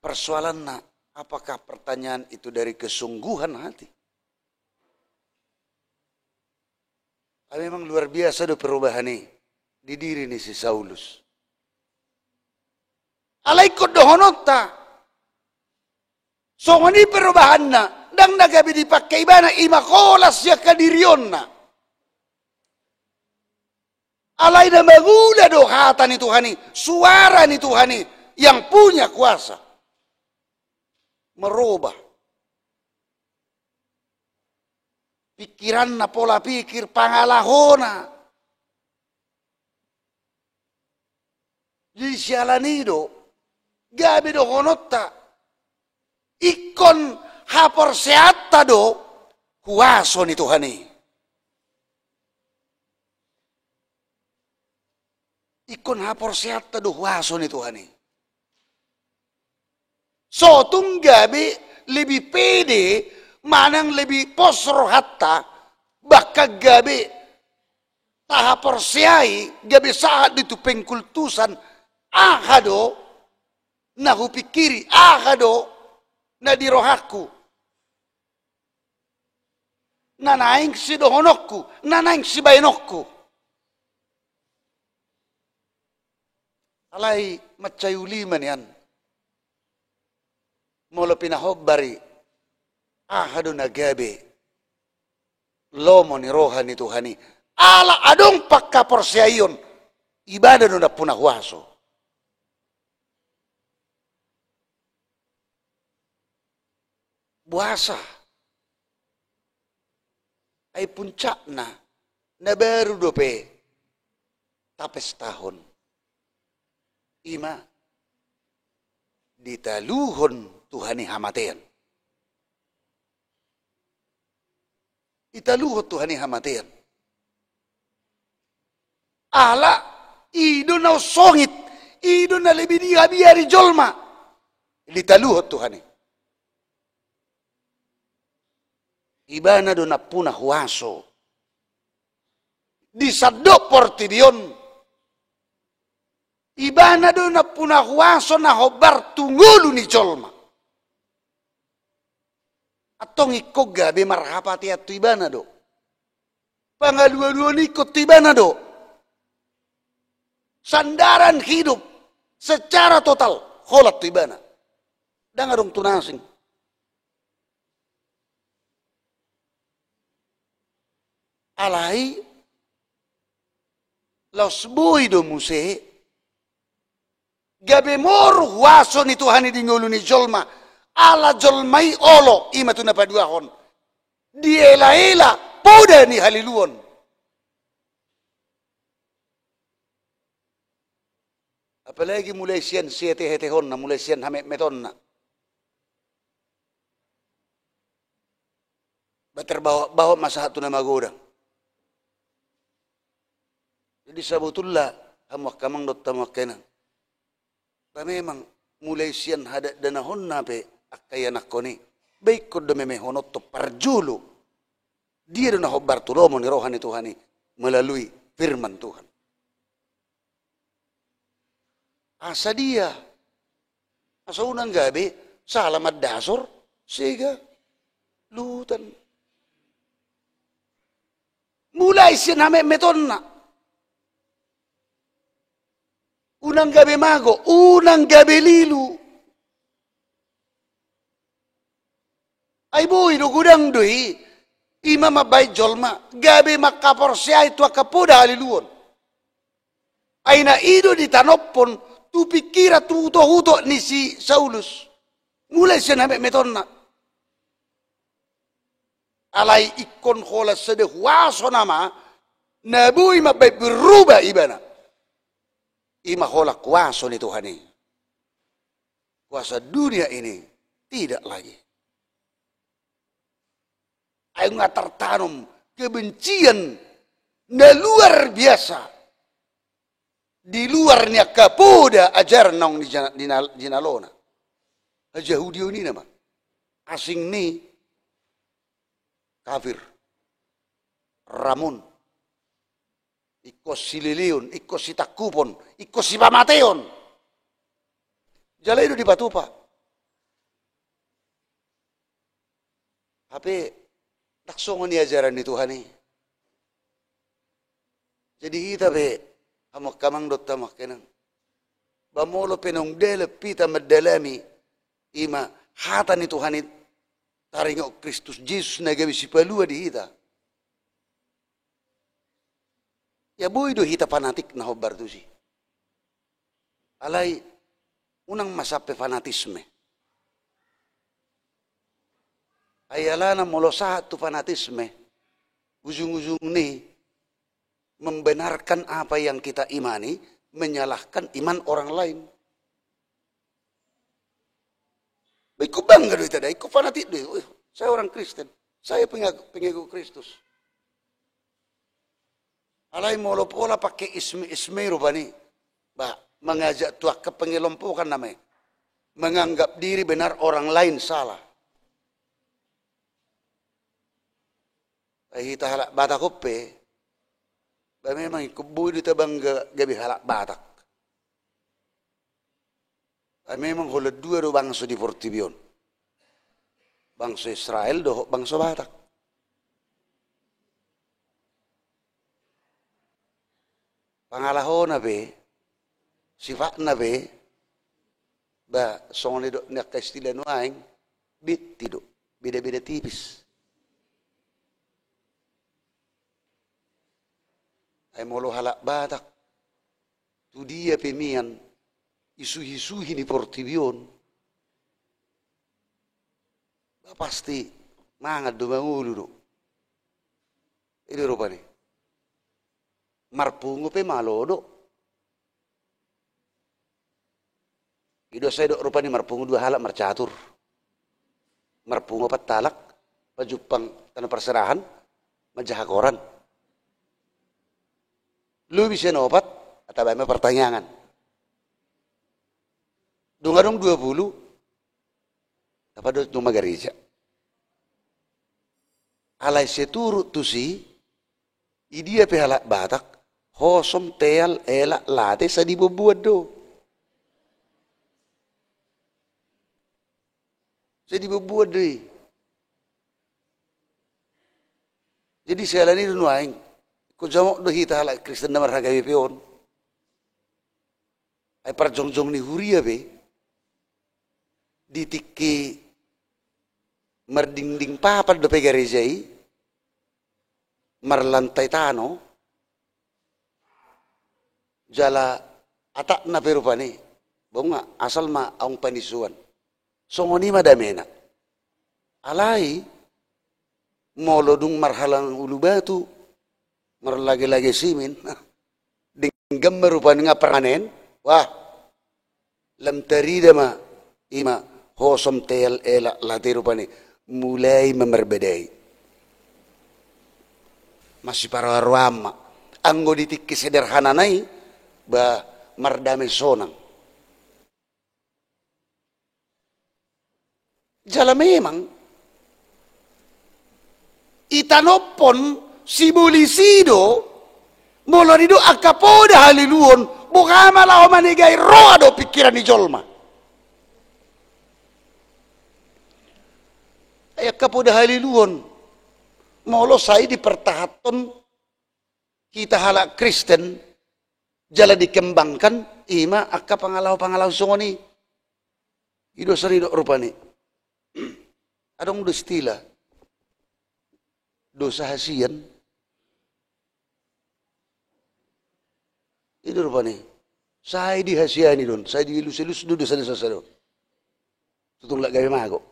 Persoalanna, apakah pertanyaan itu dari kesungguhan hati? Ah, memang luar biasa do perubahan i di diri ni si Saulus. Alai ingkon dohononta, songon i perubahanna, ndang na gabe dipangke ibana, i ma holan sian hadirionna. Alai na mangula do hata ni Tuhan i, suara ni Tuhan i, yang punya kuasa merubah pikiranna, pola pikir, pangalahona. Jadi siala ni i do gabe dohononta, ingkon haporseaonta do huaso ni Tuhan i. Ingkon haporseaonta do huaso ni Tuhan i. So tung gabe lebih pede manang lebih pos rohanta, bahkan gabe tahaporseai, gabe sahat do tu pengkultusan, aha do na hupingkiri, aha do na di rohangku, na naeng sidohononku, na naeng sibaenonku. Alai mansai uli ma nian molo pinahombar i, aha do na gabe lomo ni roha ni Tuhan i. Ala adong panghaporseaion, ibana do nampuna huaso. Boasa? Ai puncakna, na baru dope tapestahon. I ma ditaluhon Tuhan i hamatean. Ditaluhon Tuhan i hamatean. Ala i do na songit, i do na lebih dihabiari jolma. Ditaluhon Tuhan i. Ibana do nampuna huaso di sandok portibi on. Ibana do nampuna huaso na hombar tu ngolu ni jolma. Antong ingkon gabe marhapatean tu ibana do. Pangalualuan ingkon tu ibana do. Sandaran hidup secara total holan tu ibana. Ndang adong tu na asing. Alai laos boi do muse gabe moru huaso ni Tuhan i di ngolu ni jolma, Ala jolma i olo, i ma tu na paduahon. Dielaela poda ni haliluon. Apalagi mulai sian sietehetehonna, mulai sian hametmetonna. Ba terbahotbahot ma sahat tu na magodang. Jadi sabotulna, hamu angka amang dohot hamu angka inang, ba memang mulai sian hadatdanahonna pe angka ianakhon i, ba ingkon do memehononhon parjolo dia do na hombar tu lomo ni roha ni Tuhan i melalui firman Tuhan. Asa dia, asa unang gabe sala mandasor sega luhutan. Mulai sian hametmetonna. Unang gabe mago, unang gabe lilu. Ai boi do godang do i, i ma mambahen jolma gabe mangkaporseai tu angka poda haliluon. Ai na i do ditanonhon tu pingkiran, tu utokutok ni si Saulus. Mulai sian hametmetonna. Alai ingkon holan sada huaso nama na boi mambahen berubah ibana. I ma holan huaso ni Tuhan i. Kuasa dunia ini tidak lagi. Ai nunga tartanom kebencian na luar biasa di luar ni angka poda ajaran naung di jana-, di nal-, di nalona. Hajahudion i nama. Asing ni kafir. Ramun. Ingkon sileleon, ingkon sitangkupon, ingkon sipamateon. Jala i do dipatupa. Hape ndang songon i ajaran ni Tuhan i. Jadi hita pe, hamu angka amang dohot hamu angka inang, ba molo pe naung dalan hita mandalani i ma hata ni Tuhan i, taringot Kristus Jesus na gabe sipalua di hita. Ia boi do hita fanatik na hombar tusi. Alai unang ma sampe fanatisme. Ai alana molo sahat tu fanatisme, ujung-ujungni membenarkan apa yang kita imani, menyalahkan iman orang lain. Ingkon bangga do hita da, ingkon fanatik do. "Wih, saya orang Kristen, saya pengag-, pengikut Kristus." Alai molo pola pake isme-isme rupani, bah, mengajak tu angka pengelompokan nama i, menganggap diri benar, orang lain salah. Ai hita halak Batak on pe, ba memang ingkon boi do hita bangga gabe halak Batak. Ai memang holan dua do bangso di portibi on. Bangso Israel dohot bangso Batak. Pangalahona pe, sifatna pe, ba songon nidok ni angka istilah nuaeng, bitti do, beda-beda tipis. Ai molo halak Batak, tu dia pe mian, isuhi-suhi ni portibi on, ba pasti mangan do, mangolu do. I do rupani. Marpungu pe malo do. I do sai didok rupani marpungu dua halak marcatur. Marpungu opat halak, pajumpang tano parserahan, manjaha koran. Lobi sian opat, atau baen ma partangiangan. Dung adong dua pulu, dapat do tu ma gareja. Alai seturut tusi, i dia pe halak Batak, hosom, teal, elak, late, sai dibombuan do. Sai dibombuan do i. Jadi siala ni do nuaeng, ingkon jamot do hita halak Kristen na mar-H K B P on. Ai parjongjong ni huria pe, di tingki mardingding papan dope gareja i, marlantai tano, jala atapna pe rupani, bung, asal ma aung panisuan. Songon i ma damena. Alai molo dung marhalang ulu batu, marlage-lage simin, denggan ma rupani nga permanen, wah, lam tarida ma, i ma hosom teal elak late rupani, mulai ma marbadai. Masiparoa-roaan ma. Anggo di tingki sederhana nai, bah, mardame sonang. Jala memang, i tanophon sibolis i do, molo didok angka poda haliluon, boha ma laho manegai roha dohot pingkiran ni jolma. Ai angka poda haliluon, molo sai dipertahanhon hita halak Kristen, jala dikembangkan, i ma angka pangalaho-pangalaho songon i. I do sari dok rupani. Adong do istilah dosa hasian. I do rupani. Sai dihasiani do on, sai dielus-elus do dosa-dosa do on. Tutung lak gabe mago.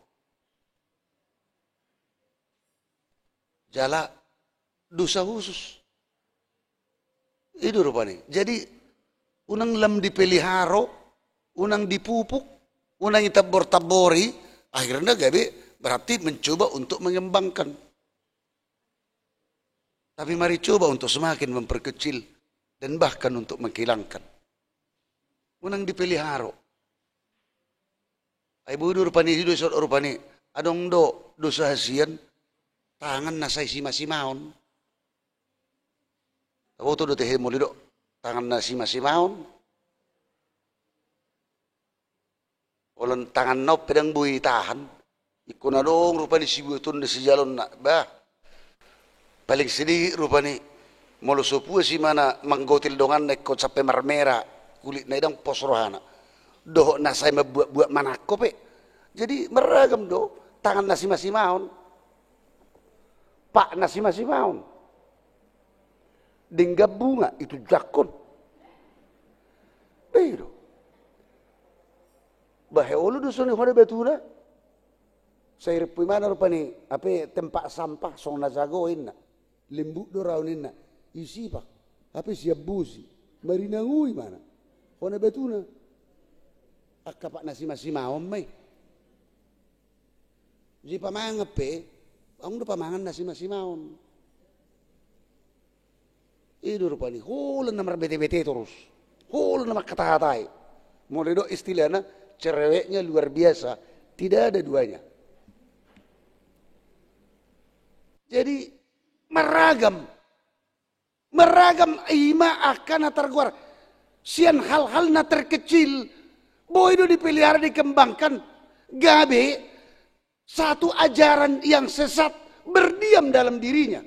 Jala dosa khusus. I do rupani. Jadi, unang lam dipeliharo, unang dipupuk, unang itabbor-tabbori, akhirna gabe berarti mencoba untuk mengembangkan. Tapi mari coba untuk semakin memperkecil dan bahkan untuk menghilangkan. Unang dipeliharo. Ai boi do rupani, i do isodok rupani, adong do dosa hasian, tangan na sai sima-simaon. Taboto do tehe molo didok tangan na sima-simaon. Olo tangan na on pe ndang boi tahan. Ingkon adong rupani sibuatonna, sijaloonna. Bah. Paling sedikit rupani, molo so puas imana manggotil donganna ingkon sampe marmera kulitna, i ndang pos rohana. Dohot na sai mambuat-buat manangko pe. Jadi marragam do, tangan na sima-simaon, pak na sima-simaon, denggan bunga, itunjangkon. Bah, i do. Bah, he olo do songon i, hona batuna. Sai rimpu imana rupani, hape tempat sampah, songon na jago inna. Lembut do raon inna. Isipak. Hape sian bosi. Marinangu imana. Hona batuna. Angka pak na sima-simaon ma i. Jadi pamangan pe, adong do pamangan na sima-simaon. I do rupani, holan na marbete-bete torus. Holan na mangkata-katai. Molo didok istilahna, cerewetnya luar biasa. Tidak ada duanya. Jadi, marragam. Marragam, i ma angka na targoar. Sian hal-hal na terkecil. Boi do dipelihara, dikembangkan. Gabe satu ajaran yang sesat berdiam dalam dirinya.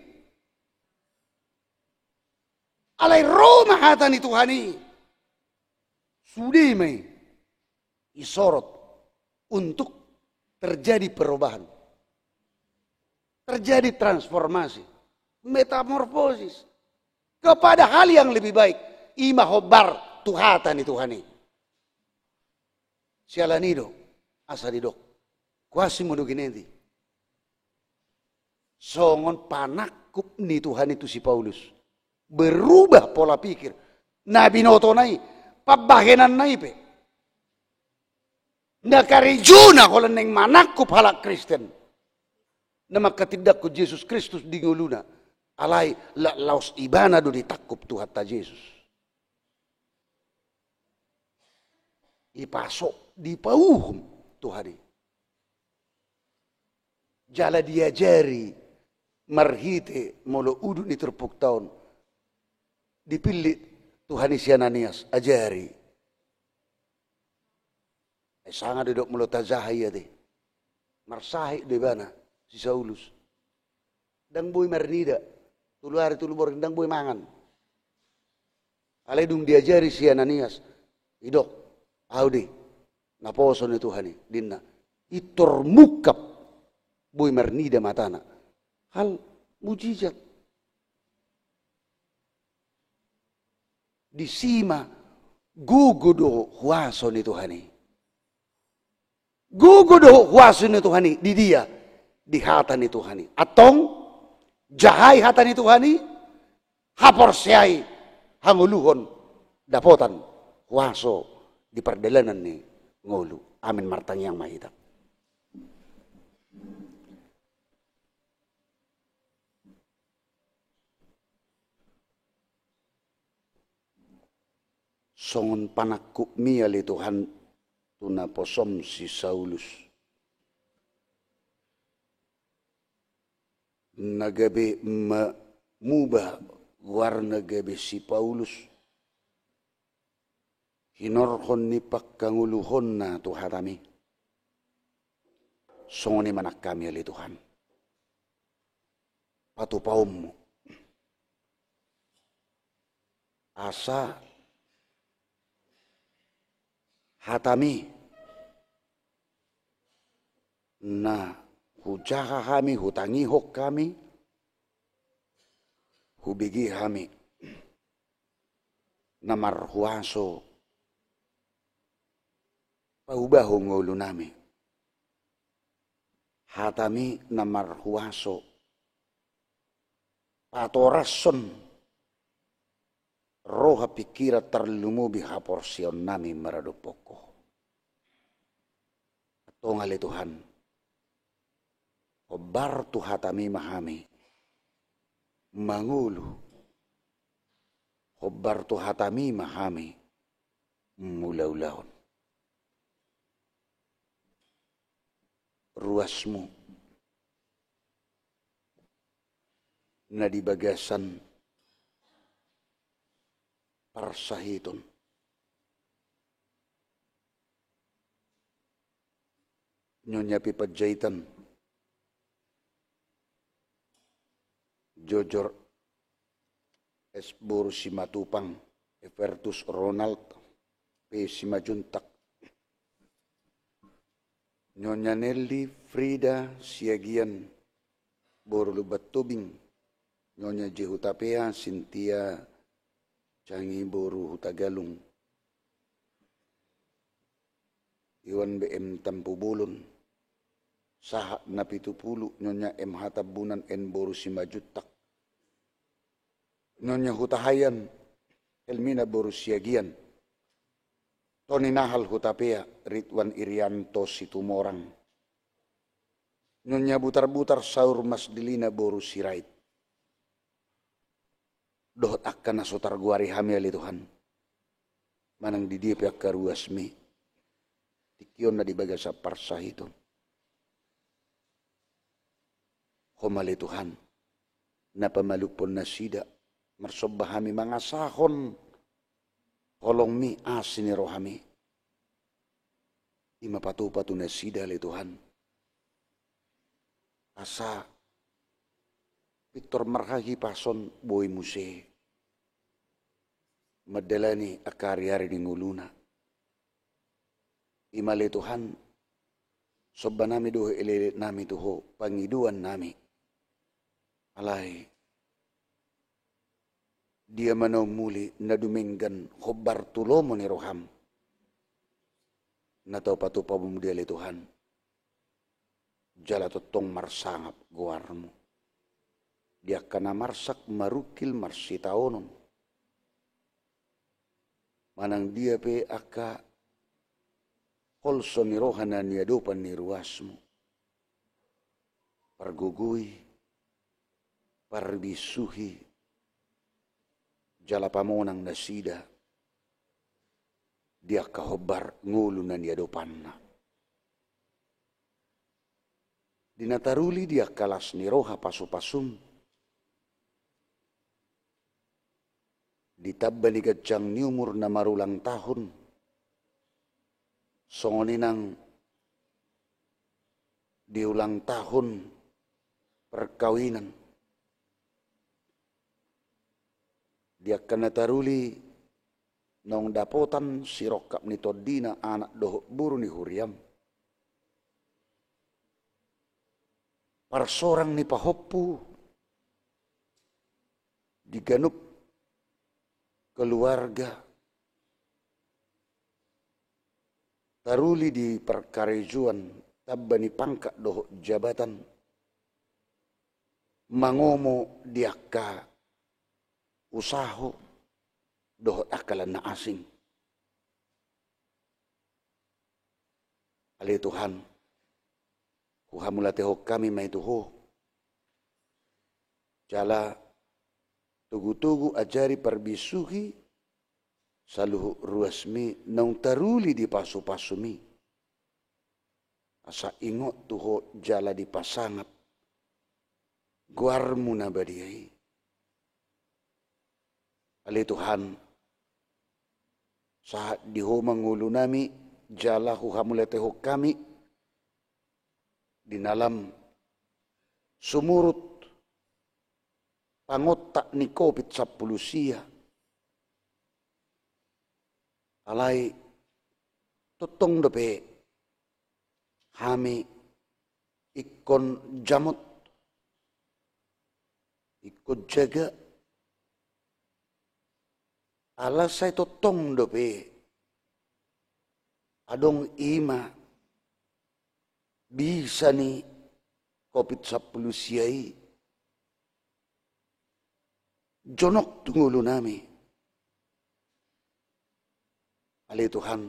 Alai ro ma hata ni Tuhan i, sude ma i disorot untuk terjadi perubahan, terjadi transformasi, metamorfosis kepada hal yang lebih baik. I ma hombar tu hata ni Tuhan i. Siala ni i do asa didok Quasimodogenesi songon panangkup ni Tuhan i tu si Paulus. Berubah pola pikir. Na binotona i, pambahenanna i pe, na karejona holan naeng manangkup halak Kristen na mangkatindangkon Jesus Kristus di ngoluna. Alai la-, laos ibana do ditangkup Tuhanta Jesus. Dipasok, dipauhum Tuhan i. Jala diajari marhite molo udut ni turpukta on. Dipillit Tuhan i si Ananias, ajari. Ai sanga do didok molo tajaha i ate. Marsahit do ibana si Saulus. Ndang boi marnida, tolu ari tolu borngin ndang boi mangan. Alai dung diajari si Ananias, didok, au do i naposo ni Tuhan i, ninna. Pintor mungkap, boi marnida matana. Hal mujizat. Disi ma gogo do huaso ni Tuhan i. Gogo do huaso ni Tuhan i, di dia? Di hata ni Tuhan i. Antong, jahai hata ni Tuhan i, haporseai, hangoluhon, dapotan huaso di pardalanan ni ngolu. Amin. Martangiang ma hita. Songon panangkupmi ale Tuhan tu naposom si Saulus, na gabe ma-, muba goarna gabe si Paulus, hinorhon ni pangkangoluhonna tu hatami. Songon i ma nang hami ale Tuhan, patupaonmu, asa hatami na hujaha hami, hutangihon hami, hubege hami na marhuaso paubahon ngolunami. Hatami na marhuaso patorashon roha, pingkiran, tarlumobi haporseaonnami maradophon Ho. Antong ale Tuhan, hombar tu hatami ma hami mangolu, hombar tu hatami ma hami mangulahon ruasmu na di bagasan parsahiton. Nyonya P. Panjaitan, Jojor S. boru Simatupang, Evertus Ronald P. Simanjuntak, Nyonya Nelly Frida Siagian boru Lumban Tobing, Nyonya J. Hutapea Sintia Cangi boru Hutagalung, Iwan B. M. Tampubolon, Sahat Napitupulu, Nyonya M. H. Tambunan N. boru Simanjuntak, Nyonya Hutahaean Helmina boru Siagian, Toni Nahal Hutapea, Ridwan Irianto Situmorang, Nyonya Butarbutar Saur Masdilina boru Sirait, dohot angka na so targoari hami ale Tuhan, manang di dia pe angka ruasmi, tingki on na di bagasan parsahiton. Ho ma ale Tuhan na pamalumhon nasida, marsomba hami mangasahon holongmi, asi ni rohami. I ma patupa tu nasida ale Tuhan, asa pintor marhahipason boi muse mandalani angka ariari ni ngoluna. I ma ale Tuhan, sombanami dohot elelenami tu Ho, pangidoannami. Alai dia ma na umuli na dumenggan hombar tu lomo ni roham na tau patupa mudi ale Tuhan, jala tongtong marsangap goarmu di angka na marsak marungkil marsitaonon, manang dia pe angka holso ni roha na niadopan ni ruasmu. Pargogoi, parbisuhi, jala pamonang nasida di angka hombar ngolu na niadopanna. Di na taruli di angka las ni roha pasupasum, di tamba ni ganjang ni umur na marulang tahun, songon i nang di ulang tahun perkawinan, di angka na taruli naung dapotan sirongkap ni tondina, anak dohot boru ni huriam, parsorang ni pahompu di ganup keluarga, taruli di parkarejoan, tamba ni pangkat dohot jabatan, mangomo di angka usaho dohot angka lan na asing. Ale Tuhan, huhamauliatehon hami ma i tu Ho. Jala togutogu ajari parbisuhi saluhut ruasmi naung taruli di pasupasumi. Asa ingot tu Ho jala dipasangap goarmu na badia i. Ale Tuhan, sahat di Ho ma ngolunami, jala huhamauliatehon hami di na lam sumurut pangontak ni Covid sampulu sia. Alai tongtong dope hami ingkon jamot, ingkon jaga, ala sai tongtong dope adong i ma bisa ni Covid sampulu sia i jonok tu ngolunami. Ale Tuhan,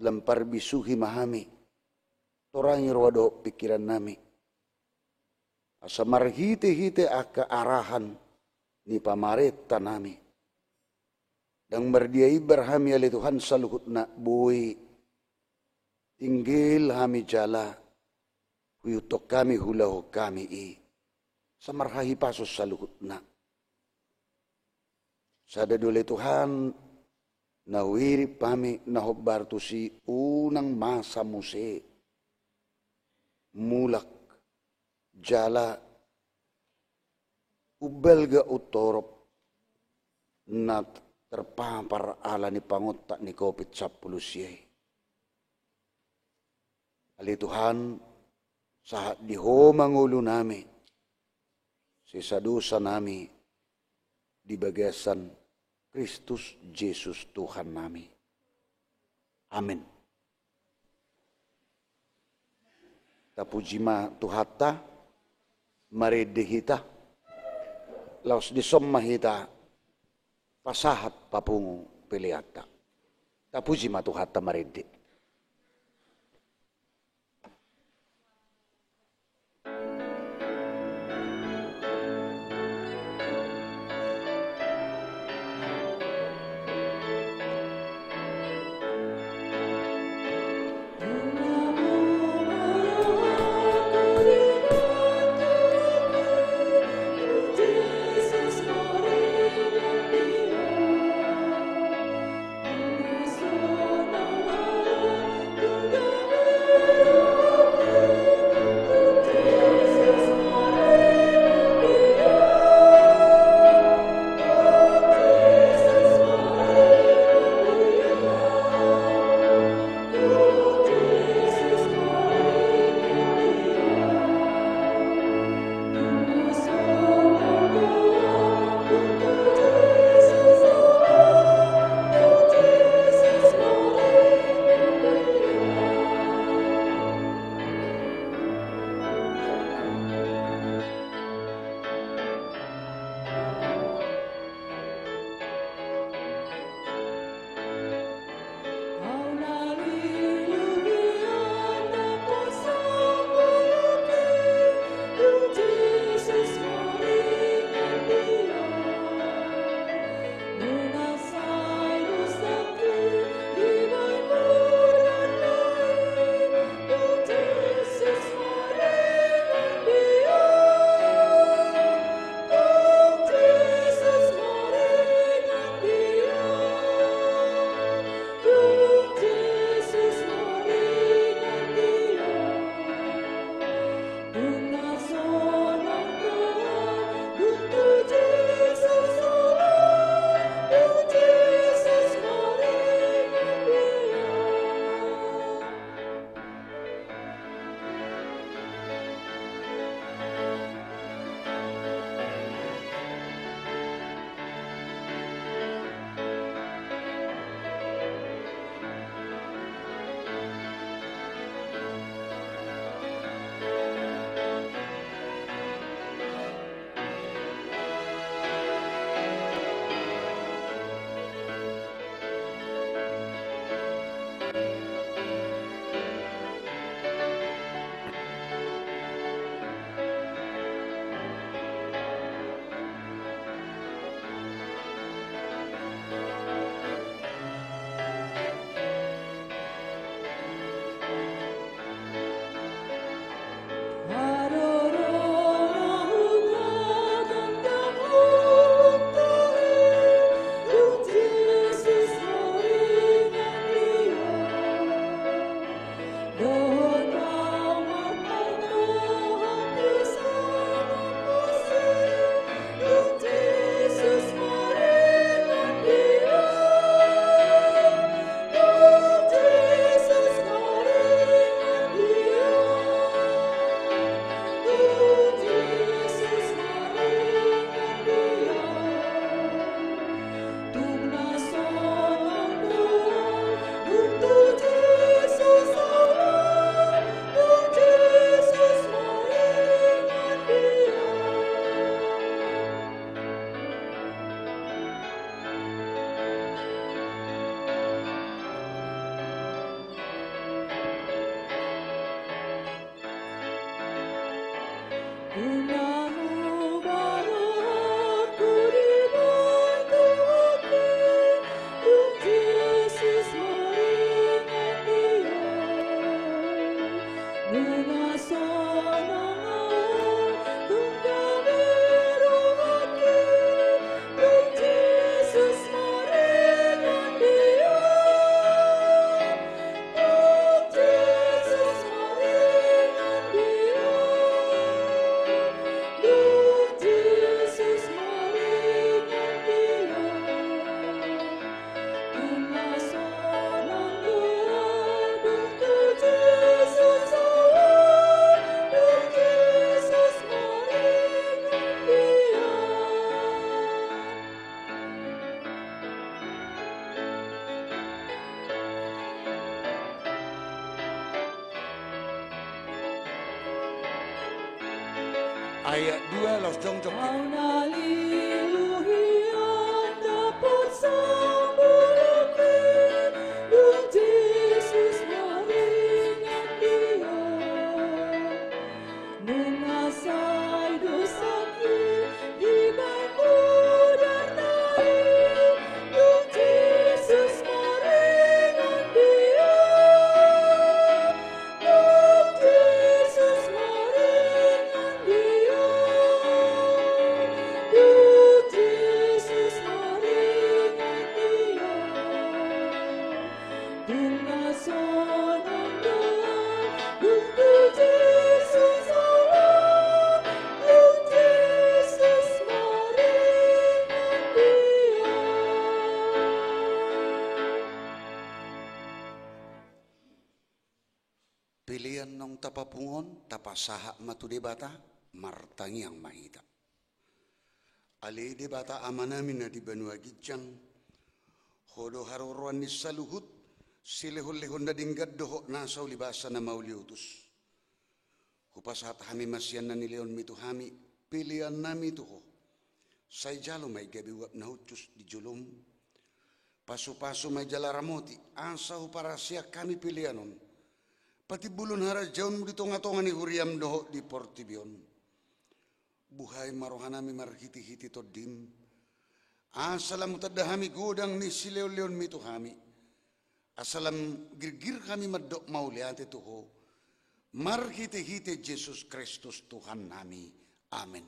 lam parbisuhi ma hami, torangi roha dohot pingkirannami, asa marhitehite angka arahan ni pamarentanami, ndang mardia imbar hami, ale Tuhan, saluhutna boi tinggil hami jala huihuthon hami, huulahon hami i, asa marhahipason saluhutna. Sada do, ale Tuhan, na huiring hami, na hombar tusi, unang masa muse mulak jala umbalga, umtorop na terpapar ala ni pangontak ni Covid sampulu sia i. Ale Tuhan, sahat di Ho ma ngolunami, sesa dosanami di bagasan Kristus Jesus Tuhannami. Amen. Tapuji ma Tuhanta, marende hita, laos dison ma hita pasahat papungu peleanta. Tapuji ma Tuhanta, marende. Ayat dua, laos jongjong. Au na lilu hian dapot sambuluki, dung Jesus maringan di au. Nunga sai dosangki dibahen mudar na i, dung Jesus maringan di au. Dung Jesus maringan di au. Dung Jesus maringan di au. Dung na sonang do au, dung tu Jesus au laho, dung Jesus maringan di au. Pelean naung tapapungu on, tapasahat ma tu Debata, martangiang ma hita. Ale Debata Amanami na di banua ginjang, Ho do haroroan ni saluhut, silehonlehon na denggan dohot nasa ulibasa na mauliutus. Hupasahat hami ma sian na nilehonmi tu hami, peleannami tu Ho. Sai jalo ma i gabe uap na hushus di jolom. Pasupasu ma i jala ramoti, asa huparaseang hami pelean on patimbulhon harajaonmu di tongatonga ni huriam dohot di portibi on. Buhai ma rohanami marhitehite Tondim, asa lam hutanda hami godang ni silehonlehonmi tu hami, asa lam girgir hami mandok mauliate tu Ho, marhitehite Jesus Kristus Tuhannami. Amen.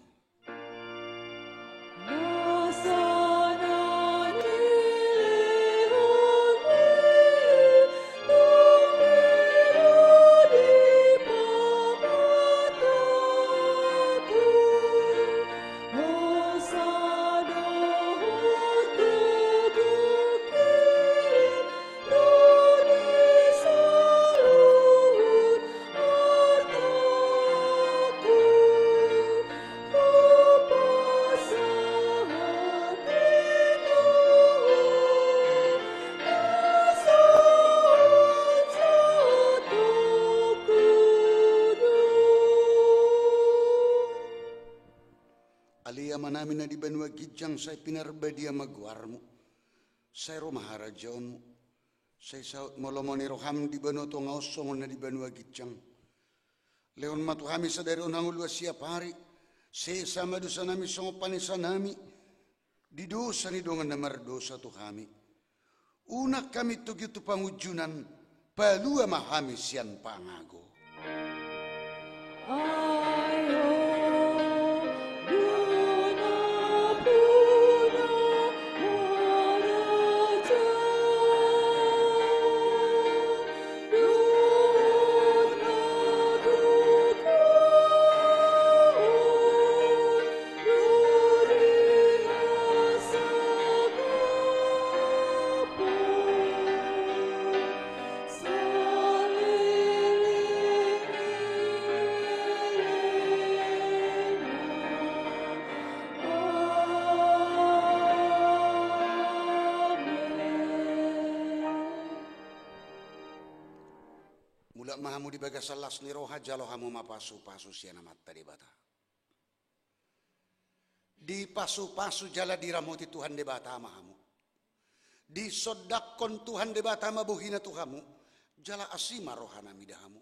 Ale Amanami na di banua ginjang, sai pinarbadia ma goarmu. Sai ro ma harajaonmu. Sai saut ma lomo ni roham di banua tonga on songon na di banua ginjang. Lehon ma tu hami sadari on hangoluan siapari. Sesa ma dosanami songon panesanami di dosa ni dongan na mardosa tu hami. Unang hami togihon tu pangunjunan, palua ma hami sian pangago. Mulak ma hamu di bagasan las ni roha, jalo hamu ma pasupasu sian Amanta Debata. Dipasupasu jala diramoti Tuhan Debata ma hamu. Disondangkon Tuhan Debata ma bohina tu hamu, jala asi ma rohana mida hamu.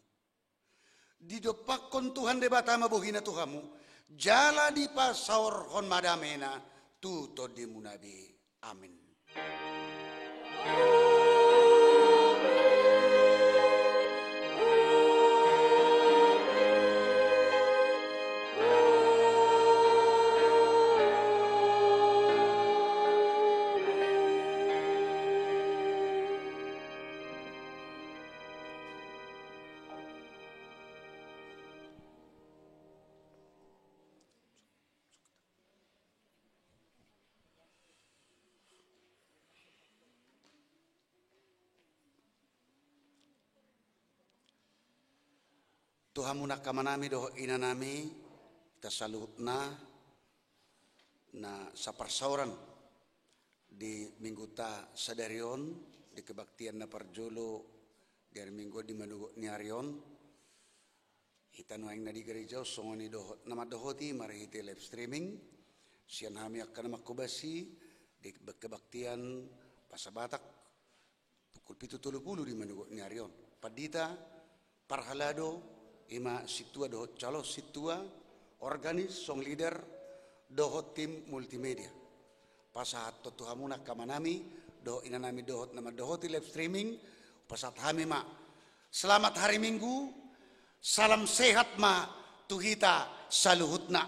Didompakkon Tuhan Debata ma bohina tu hamu, Jala dipasaorhon ma damena tu tondimuna be. Amen. Tu hamu angka amanami dohot inanami, hita saluhutna na saparsaoran di mingguta sadari on, di kebaktian na parjolo di ari Minggu on di manogot ni ari on. Hita nuaeng na di gereja on songon i dohot na mandohoti marhite live streaming. Sian hami angka na manghobasi di kebaktian Pasa Batak pukul pitu tolu pulu di manogot ni ari on. Pandita, parhalado, ima sintua dohot calon sintua, organis, song leader, dohot tim multimedia. Pasahat tu hamu angka amanami dohot inanami dohot na mandohoti live streaming, pasahat hami ma selamat hari Minggu, salam sehat ma tu hita saluhutna.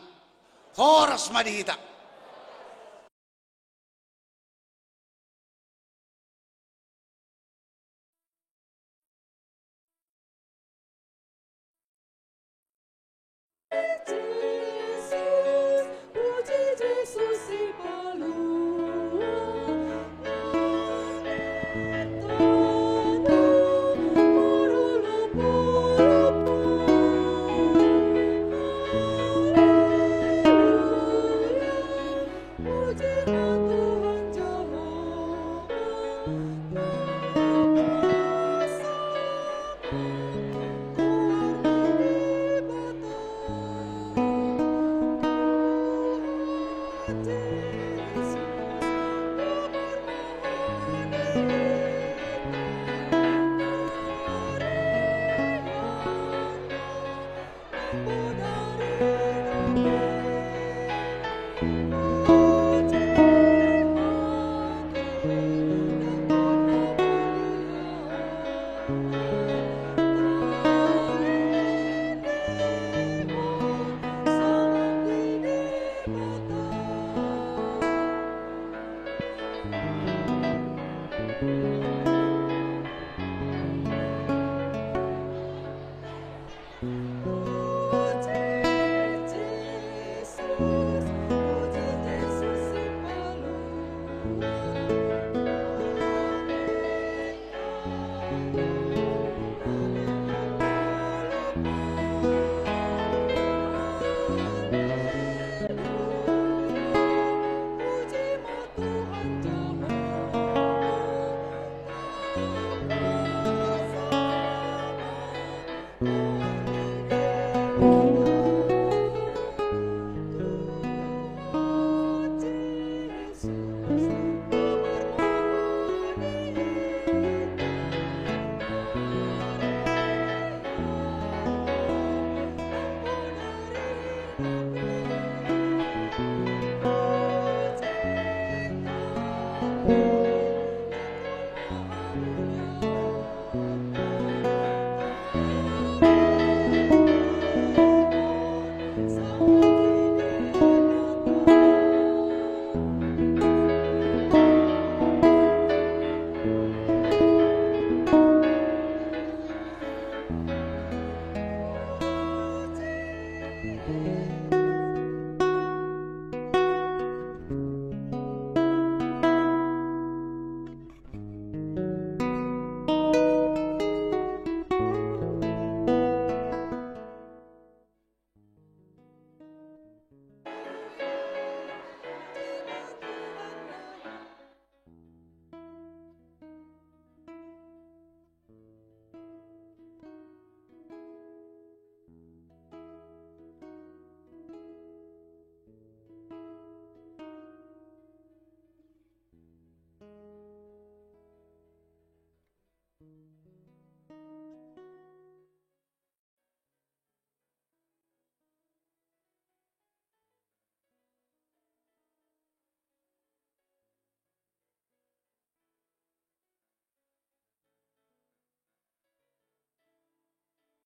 Horas ma di hita.